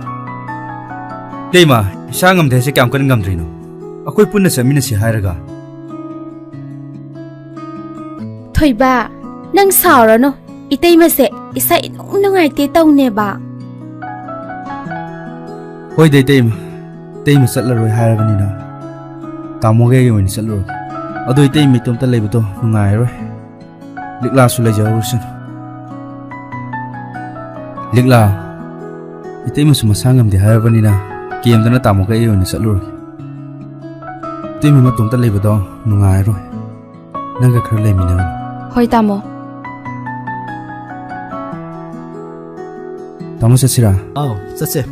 ꯏꯇꯩꯃ, ꯏꯁꯥ ꯉꯝꯗꯦ ꯍꯥꯏꯁꯦ ꯀꯌꯥꯝ ꯀꯟꯅ ꯉꯝꯗ꯭ꯔꯤꯅꯣ? ꯑꯩꯈꯣꯏ ꯄꯨꯟꯅ ꯆꯠꯃꯤꯟꯅꯁꯤ ꯍꯥꯏꯔꯒ꯫ ꯊꯣꯏꯕ, ꯅꯪ ꯁꯥꯎꯔꯅꯨ꯫ ꯏꯇꯩꯃꯁꯦ ꯏꯁꯥ ꯏꯅꯨꯡ ꯅꯨꯡꯉꯥꯏꯇꯦ ꯇꯧꯅꯦꯕ꯫ ꯍꯣꯏꯗ ꯏꯇꯩꯃ, ꯏꯇꯩꯃ ꯆꯠꯂꯔꯣꯏ ꯍꯥꯏꯔꯕꯅꯤꯅ ꯇꯥꯃꯣꯒ ꯑꯩꯒ ꯑꯣꯏꯅ ꯆꯠꯂꯨꯔꯒꯦ꯫ ꯑꯗꯣ ꯏꯇꯩꯃ ꯏꯇꯣꯝꯇ ꯂꯩꯕꯗꯣ ꯅꯨꯡꯉꯥꯏꯔꯣꯏ꯫ ꯂꯤꯛꯂꯥꯁꯨ ꯂꯩꯖꯍꯧꯔꯁꯅꯨ꯫ ꯂꯤꯛꯂꯥ, ꯏꯇꯩꯃꯁꯨ ꯃꯁꯥ ꯉꯝꯗꯦ ꯍꯥꯏꯔꯕꯅꯤꯅ ꯀꯦꯝꯗꯅ ꯇꯥꯃꯣꯒ ꯑꯩ ꯑꯣꯏꯅ ꯆꯠꯂꯨꯔꯒꯦ꯫ ꯏꯇꯩꯃ ꯃꯇꯣꯝꯇ ꯂꯩꯕꯗꯣ ꯅꯨꯡꯉꯥꯏꯔꯣꯏ꯫ ꯅꯪꯒ ꯈꯔ ꯂꯩꯃꯤꯟꯅꯔꯣ꯫ ꯍꯣꯏ, ꯇꯥꯃꯣ꯫ ꯇꯥꯃꯣ, ꯆꯠꯁꯤꯔꯥ? ꯑꯥꯎ, ꯆꯠꯁꯦ꯫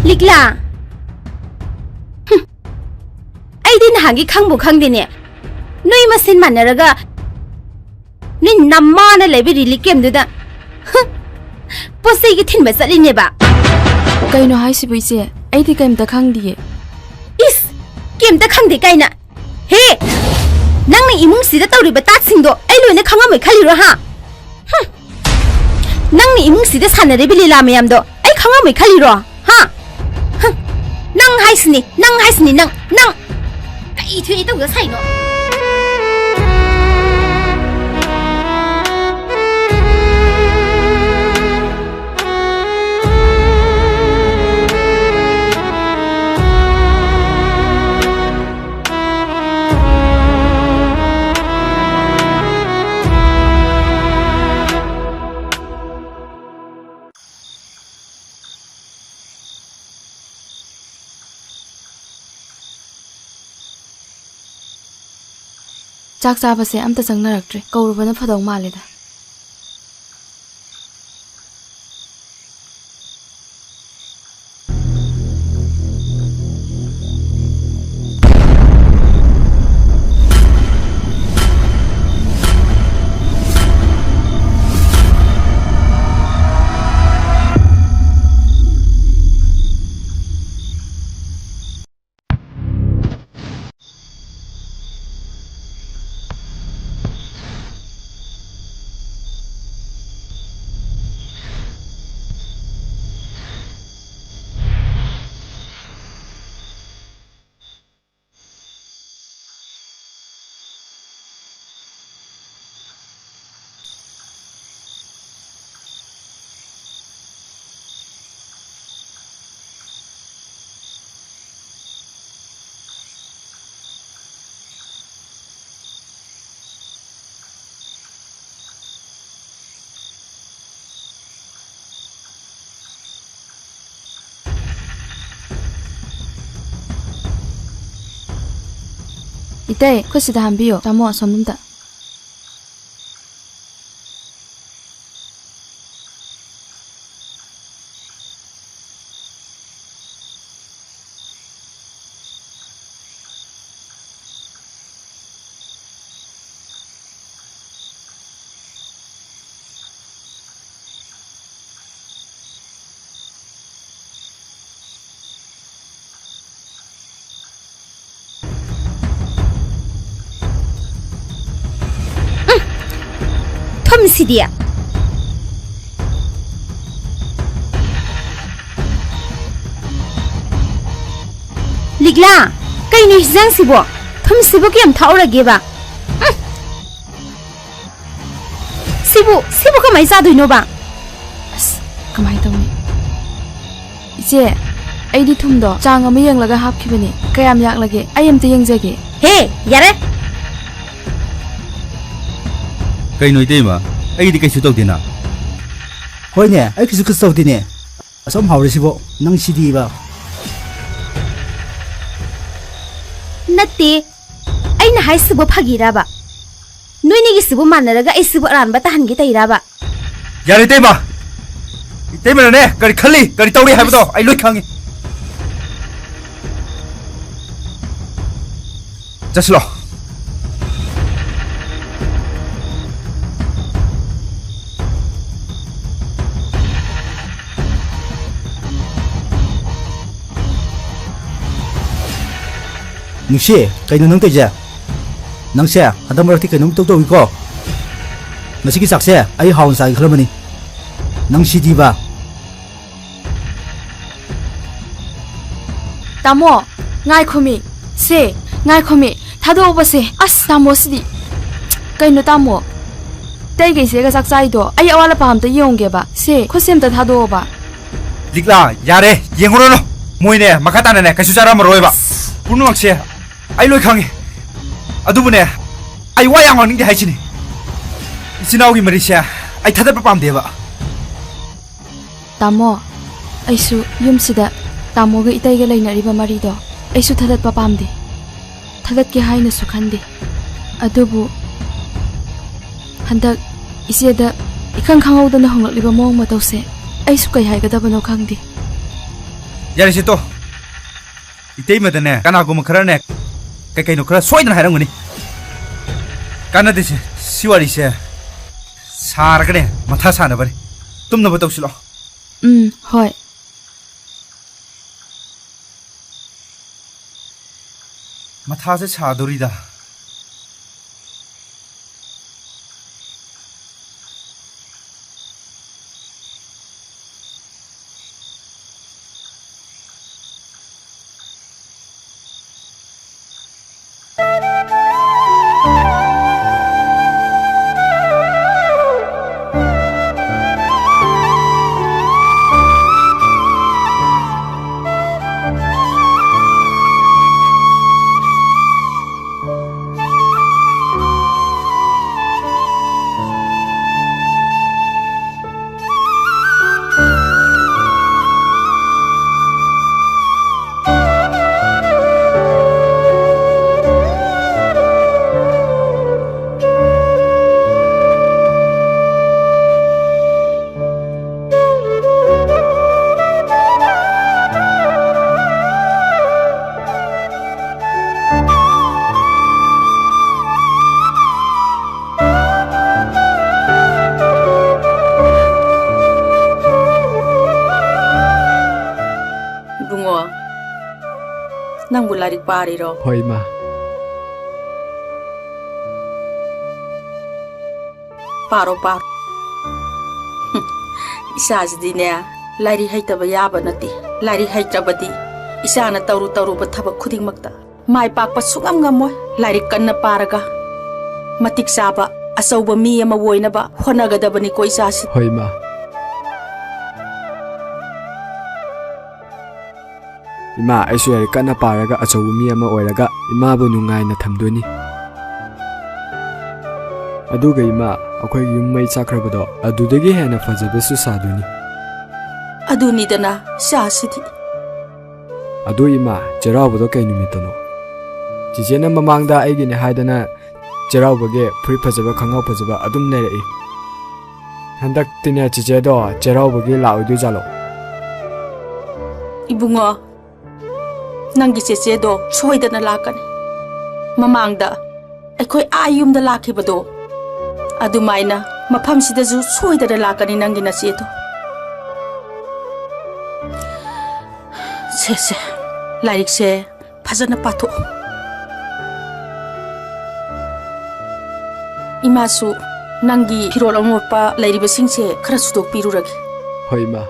ꯂꯤꯛꯂꯥ! ꯍꯨꯝ꯫ ꯑꯩꯗꯤ ꯅꯍꯥꯟꯒꯤ ꯈꯪꯕꯨ ꯈꯪꯗꯦꯅꯦ꯫ ꯅꯣꯏ ꯃꯁꯦꯟ ꯃꯥꯟꯅꯔꯒ ꯅꯣꯏ ꯅꯃꯥꯅ ꯂꯩꯕ ꯔꯤꯂꯤꯐ ꯀꯦꯝꯗꯨꯗ, ꯍ, ꯄꯣꯠ ꯆꯩꯒꯤ ꯊꯤꯟꯕ ꯆꯠꯂꯤꯅꯦꯕ꯫ ꯀꯩꯅꯣ ꯍꯥꯏꯁꯤꯕꯨ ꯏꯆꯦ? ꯑꯩꯗꯤ ꯀꯩꯝꯇ ꯈꯪꯗꯤꯌꯦ꯫ ꯏꯁ! ꯀꯩꯝꯇ ꯈꯪꯗꯦ ꯀꯥꯏꯅ꯫ ꯍꯦ! ꯅꯪꯅ ꯏꯃꯨꯡꯁꯤꯗ ꯇꯧꯔꯤꯕ ꯇꯥꯠꯁꯤꯡꯗꯣ ꯑꯩ ꯂꯣꯏꯅ ꯈꯪꯉꯝꯃꯣꯏ ꯈꯜꯂꯤꯔꯣ, ꯍꯥ? ꯍꯨꯝ! ꯅꯪꯅ ꯏꯃꯨꯡꯁꯤꯗ ꯁꯥꯟꯅꯔꯤꯕ ꯂꯤꯂꯥ ꯃꯌꯥꯝꯗꯣ ꯑꯩ ꯈꯪꯉꯝꯃꯣꯏ ꯈꯜꯂꯤꯔꯣ? ꯍꯥ? ꯍ! ꯅꯪ ꯍꯥꯏꯁꯤꯅꯤ, ꯅꯪ ꯍꯥꯏꯁꯤꯅꯤ, ꯅꯪ, ꯅꯪ! ꯀꯩ ꯊꯣꯛꯑꯦ ꯇꯧꯗ ꯁꯥꯏꯅꯣ? ꯆꯥꯛ ꯆꯥꯕꯁꯦ ꯑꯝꯇ ꯆꯪꯅꯔꯛꯇ꯭ꯔꯦ꯫ ꯀꯧꯔꯨꯕꯅ ꯐꯗꯧ ꯃꯥꯜꯂꯦꯗ꯫ ꯏꯇꯩ, ꯈꯨꯠꯁꯤꯗ ꯍꯥꯝꯕꯤꯌꯣ꯫ ꯇꯥꯃꯣ, ꯑꯁꯣꯝꯗ ꯑꯝꯇ꯫ ꯊꯨꯝꯁꯤꯗꯤ꯫ ꯂꯤꯛꯂꯥ, ꯀꯩꯅꯣ ꯍꯤꯟꯖꯥꯡꯁꯤꯕꯣ? ꯊꯨꯝꯁꯤꯕꯨ ꯀꯌꯥꯝ ꯊꯥꯛꯎꯔꯒꯦꯕ? ꯎꯝ꯫ ꯁꯤꯕꯨ, ꯁꯤꯕꯨ ꯀꯃꯥꯏ ꯆꯥꯗꯣꯏꯅꯣꯕ? ꯑꯁ, ꯀꯃꯥꯏ ꯇꯧꯅꯤ? ꯏꯆꯦ, ꯑꯩꯗꯤ ꯊꯨꯝꯗꯣ ꯆꯥꯡ ꯑꯃ ꯌꯦꯡꯂꯒ ꯍꯥꯞꯈꯤꯕꯅꯦ꯫ ꯀꯌꯥꯝ ꯌꯥꯛꯂꯒꯦ? ꯑꯩ ꯑꯝꯇ ꯌꯦꯡꯖꯒꯦ꯫ ꯍꯦ, ꯌꯥꯔꯦ꯫ ꯀꯩꯅꯣ ꯏꯇꯩꯃ? ꯑꯩꯗꯤ ꯀꯩꯁꯨ ꯇꯧꯗꯦꯅ꯫ ꯍꯣꯏꯅꯦ, ꯑꯩ ꯀꯩꯁꯨ, ꯀꯩꯁꯨ ꯇꯧꯗꯦꯅꯦ꯫ ꯑꯁꯨꯛ ꯍꯥꯎꯔꯤꯁꯤꯕꯣ, ꯅꯪ ꯁꯤꯗꯤꯕ꯫ ꯅꯠꯇꯦ, ꯑꯩꯅ ꯍꯥꯏꯁꯤꯕꯨ ꯐꯥꯒꯤꯔꯕ? ꯅꯣꯏꯅꯤꯒꯤꯁꯤꯕꯨ ꯃꯥꯟꯅꯔꯒ ꯑꯩꯁꯤꯕꯨ ꯑꯔꯥꯟꯕ ꯇꯥꯍꯟꯒꯦ ꯇꯩꯔꯕ? ꯌꯥꯔꯦ, ꯏꯇꯩꯃ! ꯏꯇꯩꯃꯅꯅꯦ ꯀꯔꯤ ꯈꯜꯂꯤ, ꯀꯔꯤ ꯇꯧꯔꯤ ꯍꯥꯏꯕꯗꯣ ꯑꯩ ꯂꯣꯏ ꯈꯪꯉꯤ꯫ ꯆꯠꯁꯤꯂꯣ꯫ ꯅꯨꯡꯁꯤ, ꯀꯩꯅꯣ ꯅꯪ ꯇꯧꯔꯤꯁꯦ? ꯅꯪꯁꯦ ꯍꯟꯗꯛ ꯃꯔꯛꯇꯤ ꯀꯩꯅꯣꯝ ꯏꯇꯧ ꯇꯧꯏꯀꯣ꯫ ꯉꯁꯤꯒꯤ ꯆꯥꯛꯁꯦ ꯑꯩ ꯍꯥꯎꯅ ꯆꯥꯒꯦ ꯈꯜꯂꯝꯕꯅꯤ, ꯅꯪ ꯁꯤꯗꯤꯕ꯫ ꯇꯥꯃꯣ, ꯉꯥꯏꯈꯣꯃꯤ꯫ ꯁꯦ, ꯉꯥꯏꯈꯣꯃꯤ꯫ ꯊꯥꯗꯣꯛꯑꯣꯕꯁꯦ꯫ ꯑꯁ, ꯇꯥꯃꯣ ꯁꯤꯗꯤ꯫ ꯀꯩꯅꯣ ꯇꯥꯃꯣ? ꯇꯩꯒꯩꯁꯦꯒ ꯆꯥꯛ ꯆꯥꯏꯗꯣ? ꯑꯩ ꯑꯋꯥꯠ ꯑꯄꯥ ꯑꯝꯇ ꯌꯦꯡꯉꯨꯒꯦꯕ꯫ ꯁꯦ, ꯈꯨꯠꯁꯦ ꯑꯝꯇ ꯊꯥꯗꯣꯛꯑꯣꯕ꯫ ꯂꯤꯛꯂꯥ, ꯌꯥꯔꯦ, ꯌꯦꯡꯉꯨꯔꯅꯨ꯫ ꯃꯣꯏꯅꯦ ꯃꯈꯥ ꯇꯥꯅꯅꯦ ꯀꯩꯁꯨ ꯆꯥꯔꯝꯃꯔꯣꯏꯕ꯫ ꯄꯨꯝꯅꯃꯛꯁꯦ ꯑꯩ ꯂꯣꯏ ꯈꯪꯉꯤ꯫ ꯑꯗꯨꯕꯨꯅꯦ, ꯑꯩ ꯋꯥ ꯌꯥꯝ ꯉꯥꯡꯅꯤꯡꯗꯦ ꯍꯥꯏꯁꯤꯅꯤ꯫ ꯏꯆꯤꯟ ꯏꯅꯥꯎꯒꯤ ꯃꯔꯤꯁꯦ ꯑꯩ ꯊꯥꯗꯠꯄ ꯄꯥꯝꯗꯦꯕ꯫ ꯇꯥꯃꯣ, ꯑꯩꯁꯨ ꯌꯨꯝꯁꯤꯗ ꯇꯥꯃꯣꯒ ꯏꯇꯩꯒ ꯂꯩꯅꯔꯤꯕ ꯃꯔꯤꯗꯣ ꯑꯩꯁꯨ ꯊꯥꯗꯠꯄ ꯄꯥꯝꯗꯦ꯫ ꯊꯥꯗꯠꯀꯦ ꯍꯥꯏꯅꯁꯨ ꯈꯟꯗꯦ꯫ ꯑꯗꯨꯕꯨ ꯍꯟꯗꯛ ꯏꯆꯦꯗ ꯏꯈꯪ ꯈꯪꯍꯧꯗꯅ ꯍꯣꯡꯂꯛꯂꯤꯕ ꯃꯑꯣꯡ ꯃꯇꯧꯁꯦ ꯑꯩꯁꯨ ꯀꯩ ꯍꯥꯏꯒꯗꯕꯅꯣ ꯈꯪꯗꯦ꯫ ꯌꯥꯔꯦꯁꯦ, ꯇꯣ꯫ ꯏꯇꯩꯃꯗꯅꯦ ꯀꯅꯥꯒꯨꯝꯕ ꯈꯔꯅꯦ ꯀꯩ ꯀꯩꯅꯣ ꯈꯔ ꯁꯣꯏꯗꯅ ꯍꯥꯏꯔꯝꯒꯅꯤ꯫ ꯀꯥꯟꯅꯗꯦꯁꯦ, ꯁꯤ ꯋꯥꯔꯤꯁꯦ ꯁꯥꯔꯒꯅꯦ ꯃꯊꯥ ꯁꯥꯅꯕꯅꯦ꯫ ꯇꯨꯝꯅꯕ ꯇꯧꯁꯤꯜꯂꯣ꯫ ꯎꯝ, ꯍꯣꯏ꯫ ꯃꯊꯥꯁꯦ ꯁꯥꯗꯣꯔꯤꯗ꯫ ꯂꯥꯏꯔꯤꯛ ꯄꯥꯔꯤꯔꯣ? ꯍꯣꯏ, ꯏꯃꯥ꯫ ꯄꯥꯔꯣ, ꯄꯥꯔꯣ꯫ ꯍꯨꯝ, ꯏꯆꯥꯁꯤꯗꯤꯅꯦ, ꯂꯥꯏꯔꯤꯛ ꯍꯩꯇꯕ ꯌꯥꯕ ꯅꯠꯇꯦ꯫ ꯂꯥꯏꯔꯤꯛ ꯍꯩꯇ꯭ꯔꯕꯗꯤ ꯏꯆꯥꯅ ꯇꯧꯔꯨ ꯇꯧꯔꯨꯕ ꯊꯕꯛ ꯈꯨꯗꯤꯡꯃꯛꯇ ꯃꯥꯏ ꯄꯥꯛꯄ ꯁꯨꯡꯉꯝ ꯉꯝꯃꯣꯏ꯫ ꯂꯥꯏꯔꯤꯛ ꯀꯟꯅ ꯄꯥꯔꯒ, ꯃꯇꯤꯛ ꯆꯥꯕ ꯑꯆꯧꯕ ꯃꯤ ꯑꯃ ꯑꯣꯏꯅꯕ ꯍꯣꯠꯅꯒꯗꯕꯅꯤꯀꯣ, ꯏꯆꯥꯁꯤ꯫ ꯍꯣꯏ, ꯏꯃꯥ꯫ ꯏꯃꯥ, ꯑꯩꯁꯨ ꯂꯥꯏꯔꯤꯛ ꯀꯟꯅ ꯄꯥꯔꯒ ꯑꯆꯧꯕ ꯃꯤ ꯑꯃ ꯑꯣꯏꯔꯒ ꯏꯃꯥꯕꯨ ꯅꯨꯡꯉꯥꯏꯅ ꯊꯝꯗꯣꯏꯅꯤ꯫ ꯑꯗꯨꯒ ꯏꯃꯥ, ꯑꯩꯈꯣꯏꯒꯤ ꯌꯨꯝ ꯃꯩ ꯆꯥꯛꯈ꯭ꯔꯕꯗꯣ ꯑꯗꯨꯗꯒꯤ ꯍꯦꯟꯅ ꯐꯖꯕꯁꯨ ꯁꯥꯗꯣꯏꯅꯤ꯫ ꯑꯗꯨꯅꯤꯗꯅ ꯏꯆꯥꯁꯤꯗꯤ꯫ ꯑꯗꯨ ꯏꯃꯥ, ꯆꯩꯔꯥꯎꯕꯗꯣ ꯀꯩ ꯅꯨꯃꯤꯠꯇꯅꯣ? ꯆꯤꯆꯦꯅ ꯃꯃꯥꯡꯗ ꯑꯩꯒꯤꯅꯦ ꯍꯥꯏꯗꯅ ꯆꯩꯔꯥꯎꯕꯒꯤ ꯐꯨꯔꯤꯠ ꯐꯖꯕ, ꯈꯣꯡꯒ꯭ꯔꯥꯎ ꯐꯖꯕ ꯑꯗꯨꯝ ꯂꯩꯔꯛꯏ꯫ ꯍꯟꯗꯛꯇꯤꯅꯦ ꯆꯤꯆꯦꯗꯣ ꯆꯩꯔꯥꯎꯕꯒꯤ ꯂꯥꯛꯑꯣꯏꯗꯣꯏꯖꯥꯠꯂꯣ? ꯏꯕꯨꯡꯉꯣ, ꯅꯪꯒꯤ ꯆꯦꯆꯦꯗꯣ ꯁꯣꯏꯗꯅ ꯂꯥꯛꯀꯅꯤ꯫ ꯃꯃꯥꯡꯗ ꯑꯩꯈꯣꯏ ꯑꯥ ꯌꯨꯝꯗ ꯂꯥꯛꯈꯤꯕꯗꯣ, ꯑꯗꯨꯃꯥꯏꯅ ꯃꯐꯝꯁꯤꯗꯁꯨ ꯁꯣꯏꯗꯅ ꯂꯥꯛꯀꯅꯤ ꯅꯪꯒꯤ ꯅꯆꯦꯗꯣ꯫ ꯁꯦ, ꯁꯦ, ꯂꯥꯏꯔꯤꯛꯁꯦ ꯐꯖꯅ ꯄꯥꯊꯣꯛꯑꯣ꯫ ꯏꯃꯥꯁꯨ ꯅꯪꯒꯤ ꯐꯤꯔꯣꯜ ꯑꯃꯣꯠꯄ ꯂꯩꯔꯤꯕꯁꯤꯡꯁꯦ ꯈꯔ ꯁꯨꯗꯣꯛꯄꯤꯔꯨꯔꯒꯦ꯫ ꯍꯣꯏ, ꯏꯃꯥ꯫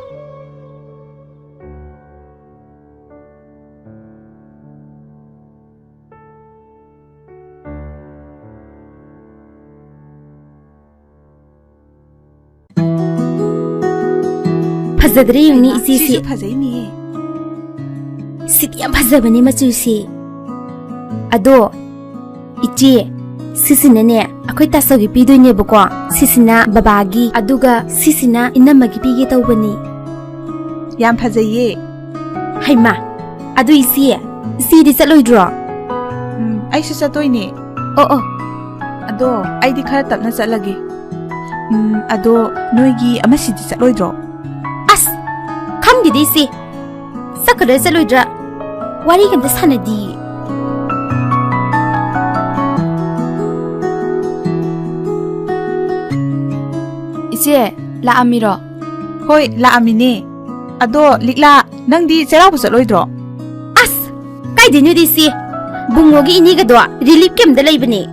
ꯐꯖꯗ꯭ꯔꯦ ꯌꯦꯡꯅꯤ ꯍꯩꯃꯥ, ꯏꯆꯦꯁꯤ꯫ ꯁꯤꯁꯨ ꯐꯖꯩꯅꯦ꯫ ꯁꯤꯗꯤ ꯌꯥꯝ ꯐꯖꯕꯅꯤ ꯃꯆꯨꯁꯤ꯫ ꯑꯗꯣ, ꯏꯆꯦ, ꯁꯤꯁꯤꯅꯅꯦ ꯑꯩꯈꯣꯏ ꯇꯥꯆꯧꯒꯤ ꯄꯤꯗꯣꯏꯅꯦꯕꯀꯣ꯫ ꯁꯤꯁꯤꯅ ꯕꯕꯥꯒꯤ, ꯑꯗꯨꯒ ꯁꯤꯁꯤꯅ ꯏꯅꯝꯃꯒꯤ ꯄꯤꯒꯦ ꯇꯧꯕꯅꯤ꯫ ꯌꯥꯝ ꯐꯖꯩꯌꯦ꯫ ꯍꯩꯃꯥ, ꯑꯗꯨ ꯏꯆꯦ, ꯏꯆꯦꯗꯤ ꯆꯠꯂꯣꯏꯗ꯭ꯔꯣ? ꯎꯝ, ꯑꯩꯁꯨ ꯆꯠꯇꯣꯏꯅꯦ꯫ ꯑꯣ, ꯑꯣ꯫ ꯑꯗꯣ ꯑꯩꯗꯤ ꯈꯔ ꯇꯞꯅ ꯆꯠꯂꯒꯦ꯫ ꯎꯝ, ꯑꯗꯣ ꯅꯣꯏꯒꯤ ꯑꯃꯁꯤꯗꯤ ꯆꯠꯂꯣꯏꯗ꯭ꯔꯣ? ꯑꯁ, ꯈꯪꯗꯦꯗ ꯏꯆꯦ꯫ ꯆꯠꯀꯗ꯭ꯔꯥ ꯆꯠꯂꯣꯏꯗ꯭ꯔꯥ? ꯋꯥꯔꯤꯒ ꯑꯝꯇ ꯁꯥꯟꯅꯗꯤꯌꯦ꯫ ꯏꯆꯦ, ꯂꯥꯛꯑꯝꯃꯤꯔꯣ? ꯍꯣꯏ, ꯂꯥꯛꯑꯝꯃꯤꯅꯦ꯫ ꯑꯗꯣ ꯂꯤꯛꯂꯥ, ꯅꯪꯗꯤ ꯆꯩꯔꯥꯎꯕ ꯆꯠꯂꯣꯏꯗ꯭ꯔꯣ? ꯑꯁ, ꯀꯥꯏ ꯗꯤꯅꯨꯗꯤ ꯁꯤ, ꯕꯨꯡꯉꯣꯒꯤ ꯏꯅꯦꯒꯗꯣ relief camp ꯇ ꯂꯩꯕꯅꯦ꯫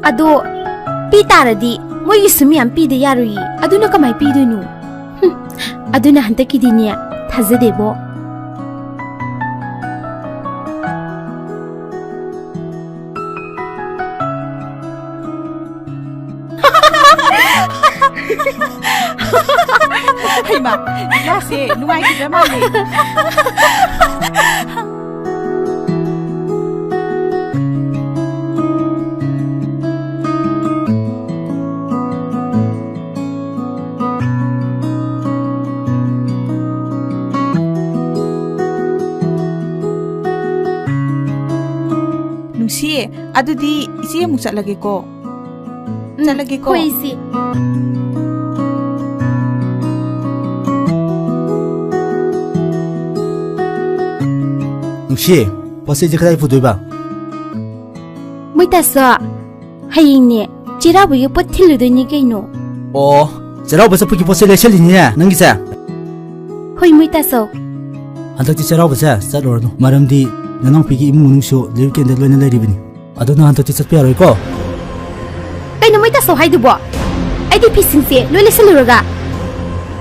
ꯑꯗꯣ ꯄꯤ ꯇꯥꯔꯗꯤ ꯃꯣꯏꯒꯤꯁꯨ ꯃꯌꯥꯝ ꯄꯤꯗ ꯌꯥꯔꯣꯏꯌꯦ꯫ ꯑꯗꯨꯅ ꯀꯃꯥꯏ ꯄꯤꯗꯣꯏꯅꯣ? ꯍꯨꯝ, ꯑꯗꯨꯅ ꯍꯟꯗꯛꯀꯤꯗꯤꯅꯦ, ꯊꯥꯖꯗꯦꯕꯣ꯫ ꯍꯩꯃꯥ, ꯂꯤꯂꯥꯁꯦ ꯅꯨꯡꯉꯥꯏꯈꯤꯗ꯭ꯔ ꯃꯥꯜꯂꯦ꯫ ꯅꯨꯡꯁꯤ, ꯑꯗꯨꯗꯤ ꯏꯆꯦ ꯑꯃꯨꯛ ꯆꯠꯂꯒꯦꯀꯣ꯫ ꯎꯝ, ꯆꯠꯂꯒꯦꯀꯣ꯫ ꯍꯣꯏ, ꯏꯆꯦ꯫ ꯅꯨꯡꯁꯤ, ꯄꯣꯠ ꯆꯩꯁꯦ ꯀꯗꯥꯏ ꯄꯨꯗꯣꯏꯕ? ꯃꯣꯏ ꯇꯥꯁꯣ, ꯍꯌꯦꯡꯅꯦ ꯆꯩꯔꯥꯎꯕꯒꯤ ꯄꯣꯠ ꯊꯤꯜꯂꯨꯗꯣꯏꯅꯤ ꯀꯩꯅꯣ꯫ ꯑꯣ, ꯆꯩꯔꯥꯎꯕ ꯆꯠꯄꯒꯤ ꯄꯣꯠ ꯆꯩ ꯂꯩꯁꯜꯂꯤꯅꯤꯅꯦ ꯅꯪꯒꯤꯁꯦ? ꯍꯣꯏ, ꯃꯣꯏ ꯇꯥꯁꯣ꯫ ꯍꯟꯗꯛꯇꯤ ꯆꯩꯔꯥꯎꯕꯁꯦ ꯆꯠꯂꯨꯔꯅꯨ, ꯃꯔꯝꯗꯤ ꯅꯅꯥꯎꯄꯤꯒꯤ ꯏꯃꯨꯡ ꯃꯅꯨꯡꯁꯨ relief camp ꯇ ꯂꯣꯏꯅ ꯂꯩꯔꯤꯕꯅꯤ꯫ ꯑꯗꯨꯅ ꯍꯟꯗꯛꯇꯤ ꯆꯠꯄ ꯌꯥꯔꯣꯏꯀꯣ꯫ ꯀꯩꯅꯣ ꯃꯣꯏ ꯇꯥꯁꯣ ꯍꯥꯏꯗꯨꯕꯣ? ꯑꯩꯗꯤ ꯐꯤꯁꯤꯡꯁꯦ ꯂꯣꯏ ꯂꯩꯁꯜꯂꯨꯔꯒ?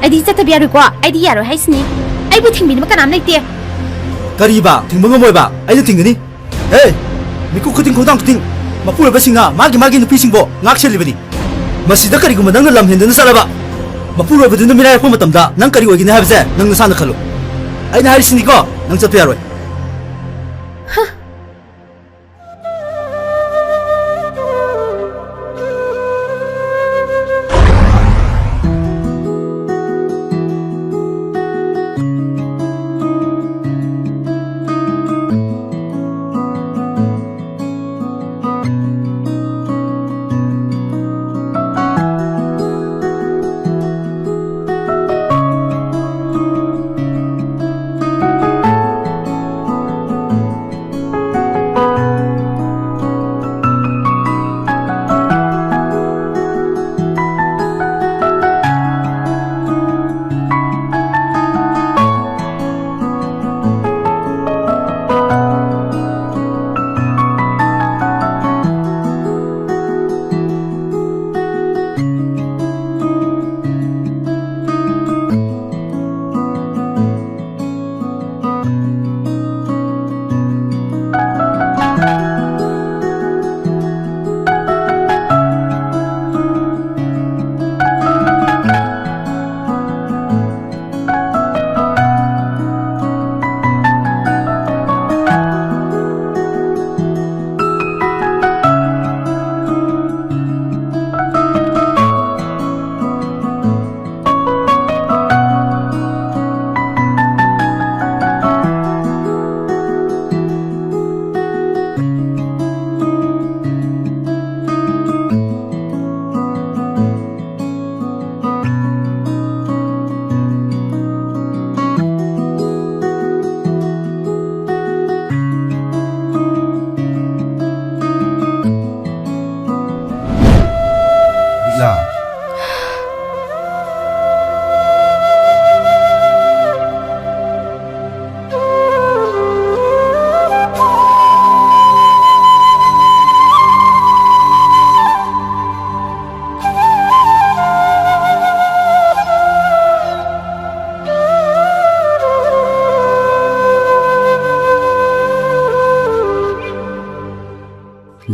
ꯑꯩꯗꯤ ꯆꯠꯇꯕ ꯌꯥꯔꯣꯏꯀꯣ, ꯑꯩꯗꯤ ꯌꯥꯔꯣꯏ ꯍꯥꯏꯁꯤꯅꯤ꯫ ꯑꯩꯕꯨ ꯊꯤꯡꯕꯤꯅꯕ ꯀꯅꯥꯝ ꯂꯩꯇꯦ꯫ ꯀꯔꯤꯕ? ꯊꯤꯡꯕ ꯉꯝꯃꯣꯏꯕ? ꯑꯩꯅ ꯊꯤꯡꯒꯅꯤ꯫ ꯍꯦ! ꯃꯤꯀꯨꯞ ꯈꯨꯗꯤꯡ, ꯈꯣꯡꯊꯥꯡ ꯈꯨꯗꯤꯡ ꯃꯄꯨꯔꯣꯏꯕꯁꯤꯡꯅ ꯃꯥꯒꯤ ꯃꯥꯒꯤ ꯅꯨꯄꯤꯁꯤꯡꯕꯨ ꯉꯥꯛ ꯁꯦꯜꯂꯤꯕꯅꯤ꯫ ꯃꯁꯤꯗ ꯀꯔꯤꯒꯨꯝꯕ ꯅꯪꯅ ꯂꯝ ꯍꯦꯟꯗꯨꯅ ꯆꯠꯂꯕ, ꯃꯄꯨꯔꯣꯏꯕꯗꯨꯅ ꯃꯤꯔꯥꯏꯔꯛꯄ ꯃꯇꯝꯗ ꯅꯪ ꯀꯔꯤ ꯑꯣꯏꯒꯅꯤ ꯍꯥꯏꯕꯁꯦ ꯅꯪ ꯅꯁꯥꯅ ꯈꯜꯂꯨ꯫ ꯑꯩꯅ ꯍꯥꯏꯔꯤꯁꯤꯅꯤꯀꯣ, ꯅꯪ ꯆꯠꯄ ꯌꯥꯔꯣꯏ꯫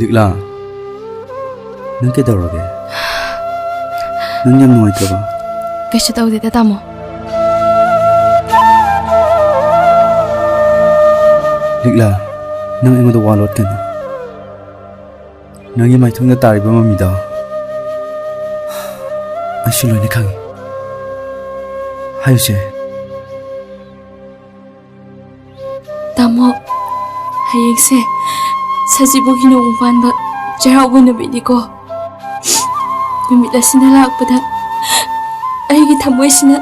ꯂꯤꯛꯂꯥ, ꯅꯪ ꯀꯩꯗꯧꯔꯒꯦ? ꯅꯪ ꯌꯥꯝ ꯅꯨꯡꯉꯥꯏꯇ꯭ꯔꯕ? ꯀꯩꯁꯨ ꯇꯧꯗꯦꯗ, ꯇꯥꯃꯣ꯫ ꯂꯤꯛꯂꯥ, ꯅꯪ ꯑꯩꯉꯣꯟꯗ ꯋꯥ ꯂꯣꯠꯀꯅꯨ꯫ ꯅꯪꯒꯤ ꯃꯥꯏꯊꯣꯡꯗ ꯇꯥꯔꯤꯕ ꯃꯃꯤꯗꯣ ꯑꯩꯁꯨ ꯂꯣꯏꯅ ꯈꯪꯉꯤ꯫ ꯍꯥꯏꯌꯨꯁꯦ꯫ ꯇꯥꯃꯣ, ꯍꯌꯦꯡꯁꯦ ꯁꯖꯤꯕꯨꯒꯤ ꯅꯣꯡꯃ ꯄꯥꯟꯕ ꯆꯩꯔꯥꯎꯕ ꯅꯨꯃꯤꯠꯅꯤꯀꯣ꯫ ꯅꯨꯃꯤꯠ ꯑꯁꯤꯅ ꯂꯥꯛꯄꯗ ꯑꯩꯒꯤ ꯊꯃꯣꯏꯁꯤꯅ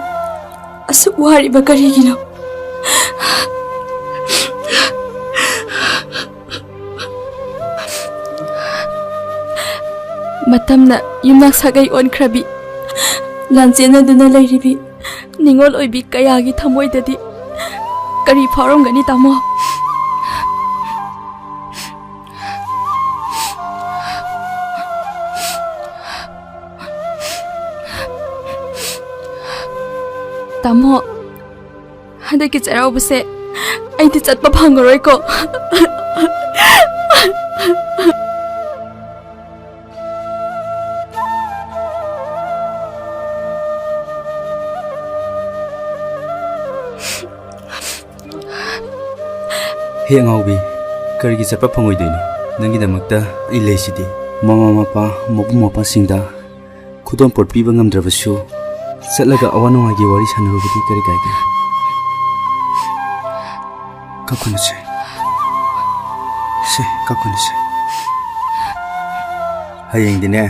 ꯑꯁꯨꯛ ꯋꯥꯔꯤꯕ ꯀꯔꯤꯒꯤꯅꯣ? ꯃꯇꯝꯅ ꯌꯨꯝꯅꯥꯛ ꯁꯥꯒꯩ ꯑꯣꯟꯈ꯭ꯔꯕꯤ, ꯂꯥꯟꯖꯦꯟꯅꯗꯨꯅ ꯂꯩꯔꯤꯕꯤ ꯅꯤꯡꯉꯣꯜ ꯑꯣꯏꯕꯤ ꯀꯌꯥꯒꯤ ꯊꯃꯣꯏꯗꯗꯤ ꯀꯔꯤ ꯐꯥꯎꯔꯝꯒꯅꯤ, ꯇꯥꯃꯣ? ꯇꯥꯃꯣ, ꯍꯟꯗꯛꯀꯤ ꯆꯩꯔꯥꯎꯕꯁꯦ ꯑꯩꯗꯤ ꯆꯠꯄ ꯐꯪꯉꯔꯣꯏꯀꯣ꯫ ꯍꯦ ꯑꯉꯥꯎꯕꯤ, ꯀꯔꯤꯒꯤ ꯆꯠꯄ ꯐꯪꯉꯣꯏꯗꯣꯏꯅꯣ? ꯅꯪꯒꯤꯗꯃꯛꯇ ꯑꯩ ꯂꯩꯁꯤꯗꯤ꯫ ꯃꯃꯥ ꯃꯄꯥ, ꯃꯕꯨꯡ ꯃꯧꯄ꯭ꯋꯥꯁꯤꯡꯗ ꯈꯨꯗꯣꯜꯄꯣꯠ ꯄꯤꯕ ꯉꯝꯗ꯭ꯔꯕꯁꯨ, ꯆꯠꯂꯒ ꯑꯋꯥ ꯅꯨꯡꯉꯥꯏꯒꯤ ꯋꯥꯔꯤ ꯁꯥꯟꯅꯔꯨꯕꯗꯤ ꯀꯔꯤ ꯀꯥꯏꯒꯦ? ꯀꯞꯀꯅꯨꯁꯦ꯫ ꯁꯦ, ꯀꯞꯀꯅꯨꯁꯦ꯫ ꯍꯌꯦꯡꯗꯤꯅꯦ,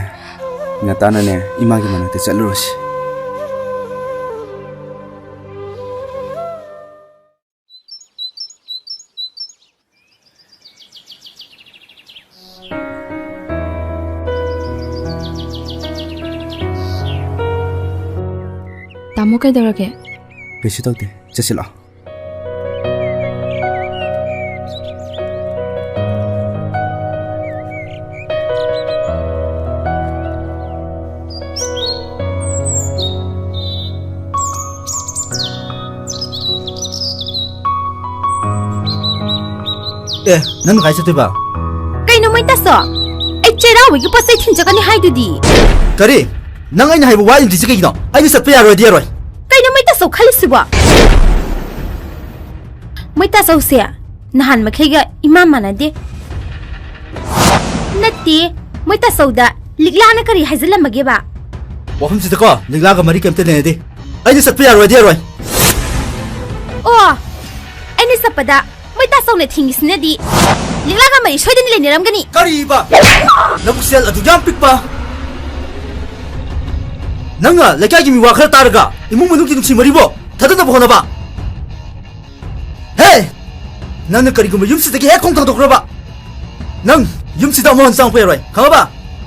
ꯉꯟꯇꯥꯅꯅꯦ, ꯏꯃꯥꯒꯤ ꯃꯅꯥꯛꯇ ꯆꯠꯂꯨꯔꯁꯤ꯫ ꯇꯥꯃꯣ, ꯀꯩꯗꯧꯔꯒꯦ? ꯀꯩꯁꯨ ꯇꯧꯗꯦ, ꯆꯠꯁꯤꯜꯂꯣ꯫ ꯑꯦ, ꯅꯪ ꯀꯥꯏ ꯆꯠꯇꯣꯏꯕ? ꯀꯩꯅꯣ ꯃꯣꯏ ꯇꯁ ꯅꯀꯣꯛꯇꯣ꯫ ꯑꯩ ꯆꯩꯔꯥꯎꯕꯒꯤ ꯄꯣꯠ ꯆꯩ ꯊꯤꯟꯖꯒꯅꯤ ꯍꯥꯏꯗꯨꯗꯤ꯫ ꯀꯔꯤ? ꯅꯪ ꯑꯩꯅ ꯍꯥꯏꯕ ꯋꯥ ꯏꯟꯗ꯭ꯔꯤꯁꯦ ꯀꯩꯒꯤꯅꯣ? ꯑꯩꯅ ꯆꯠꯄ ꯌꯥꯔꯣꯏꯗꯤ ꯌꯥꯔꯣꯏ꯫ ꯀꯩꯅꯣ ꯃꯩꯇꯥꯆꯧ ꯈꯜꯂꯤꯁꯤꯕꯣ? ꯃꯩꯇꯥꯆꯧꯁꯦ ꯅꯍꯥꯟ ꯃꯈꯩꯒ ꯏꯃꯥꯟ ꯃꯥꯟꯅꯗꯦ꯫ ꯅꯠꯇꯦ, ꯃꯩꯇꯥꯆꯧꯗ ꯂꯤꯛꯂꯥꯅ ꯀꯔꯤ ꯍꯥꯏꯖꯜꯂꯝꯃꯒꯦꯕ? ꯋꯥꯐꯝꯁꯤꯗꯀꯣ ꯂꯤꯛꯂꯥꯒ ꯃꯔꯤ ꯀꯩꯝꯇ ꯂꯩꯅꯗꯦ꯫ ꯑꯩꯅ ꯆꯠꯄ ꯌꯥꯔꯣꯏꯗꯤ ꯌꯥꯔꯣꯏ꯫ ꯑꯣ, ꯑꯩꯅ ꯆꯠꯄꯗ ꯃꯩꯇꯥꯆꯧꯅ ꯊꯤꯡꯉꯤꯁꯤꯅꯗꯤ ꯂꯤꯛꯂꯥꯒ ꯃꯔꯤ ꯁꯣꯏꯗꯅ ꯂꯩꯅꯔꯝꯒꯅꯤ꯫ ꯀꯔꯤꯕ? ꯅꯕꯨꯛꯆꯦꯜ ꯑꯗꯨꯛ ꯌꯥꯝ ꯄꯤꯛꯄ? ꯅꯪꯅ ꯂꯩꯀꯥꯏꯒꯤ ꯃꯤꯋꯥ ꯈꯔ ꯇꯥꯔꯒ ꯏꯃꯨꯡ ꯃꯅꯨꯡꯒꯤ ꯅꯨꯡꯁꯤ ꯃꯔꯤꯕꯣ ꯊꯥꯗꯅꯕ ꯍꯣꯠꯅꯕ? ꯍꯦ! ꯅꯪꯅ ꯀꯔꯤꯒꯨꯝꯕ ꯌꯨꯝꯁꯤꯗꯒꯤ ꯍꯦꯛ ꯈꯣꯡ ꯊꯥꯡꯗꯣꯛꯈ꯭ꯔꯕ, ꯅꯪ ꯌꯨꯝꯁꯤꯗ ꯑꯃꯨꯛ ꯍꯟꯅ ꯆꯪꯉꯛꯄ ꯌꯥꯔꯣꯏ, ꯈꯪꯉꯕ?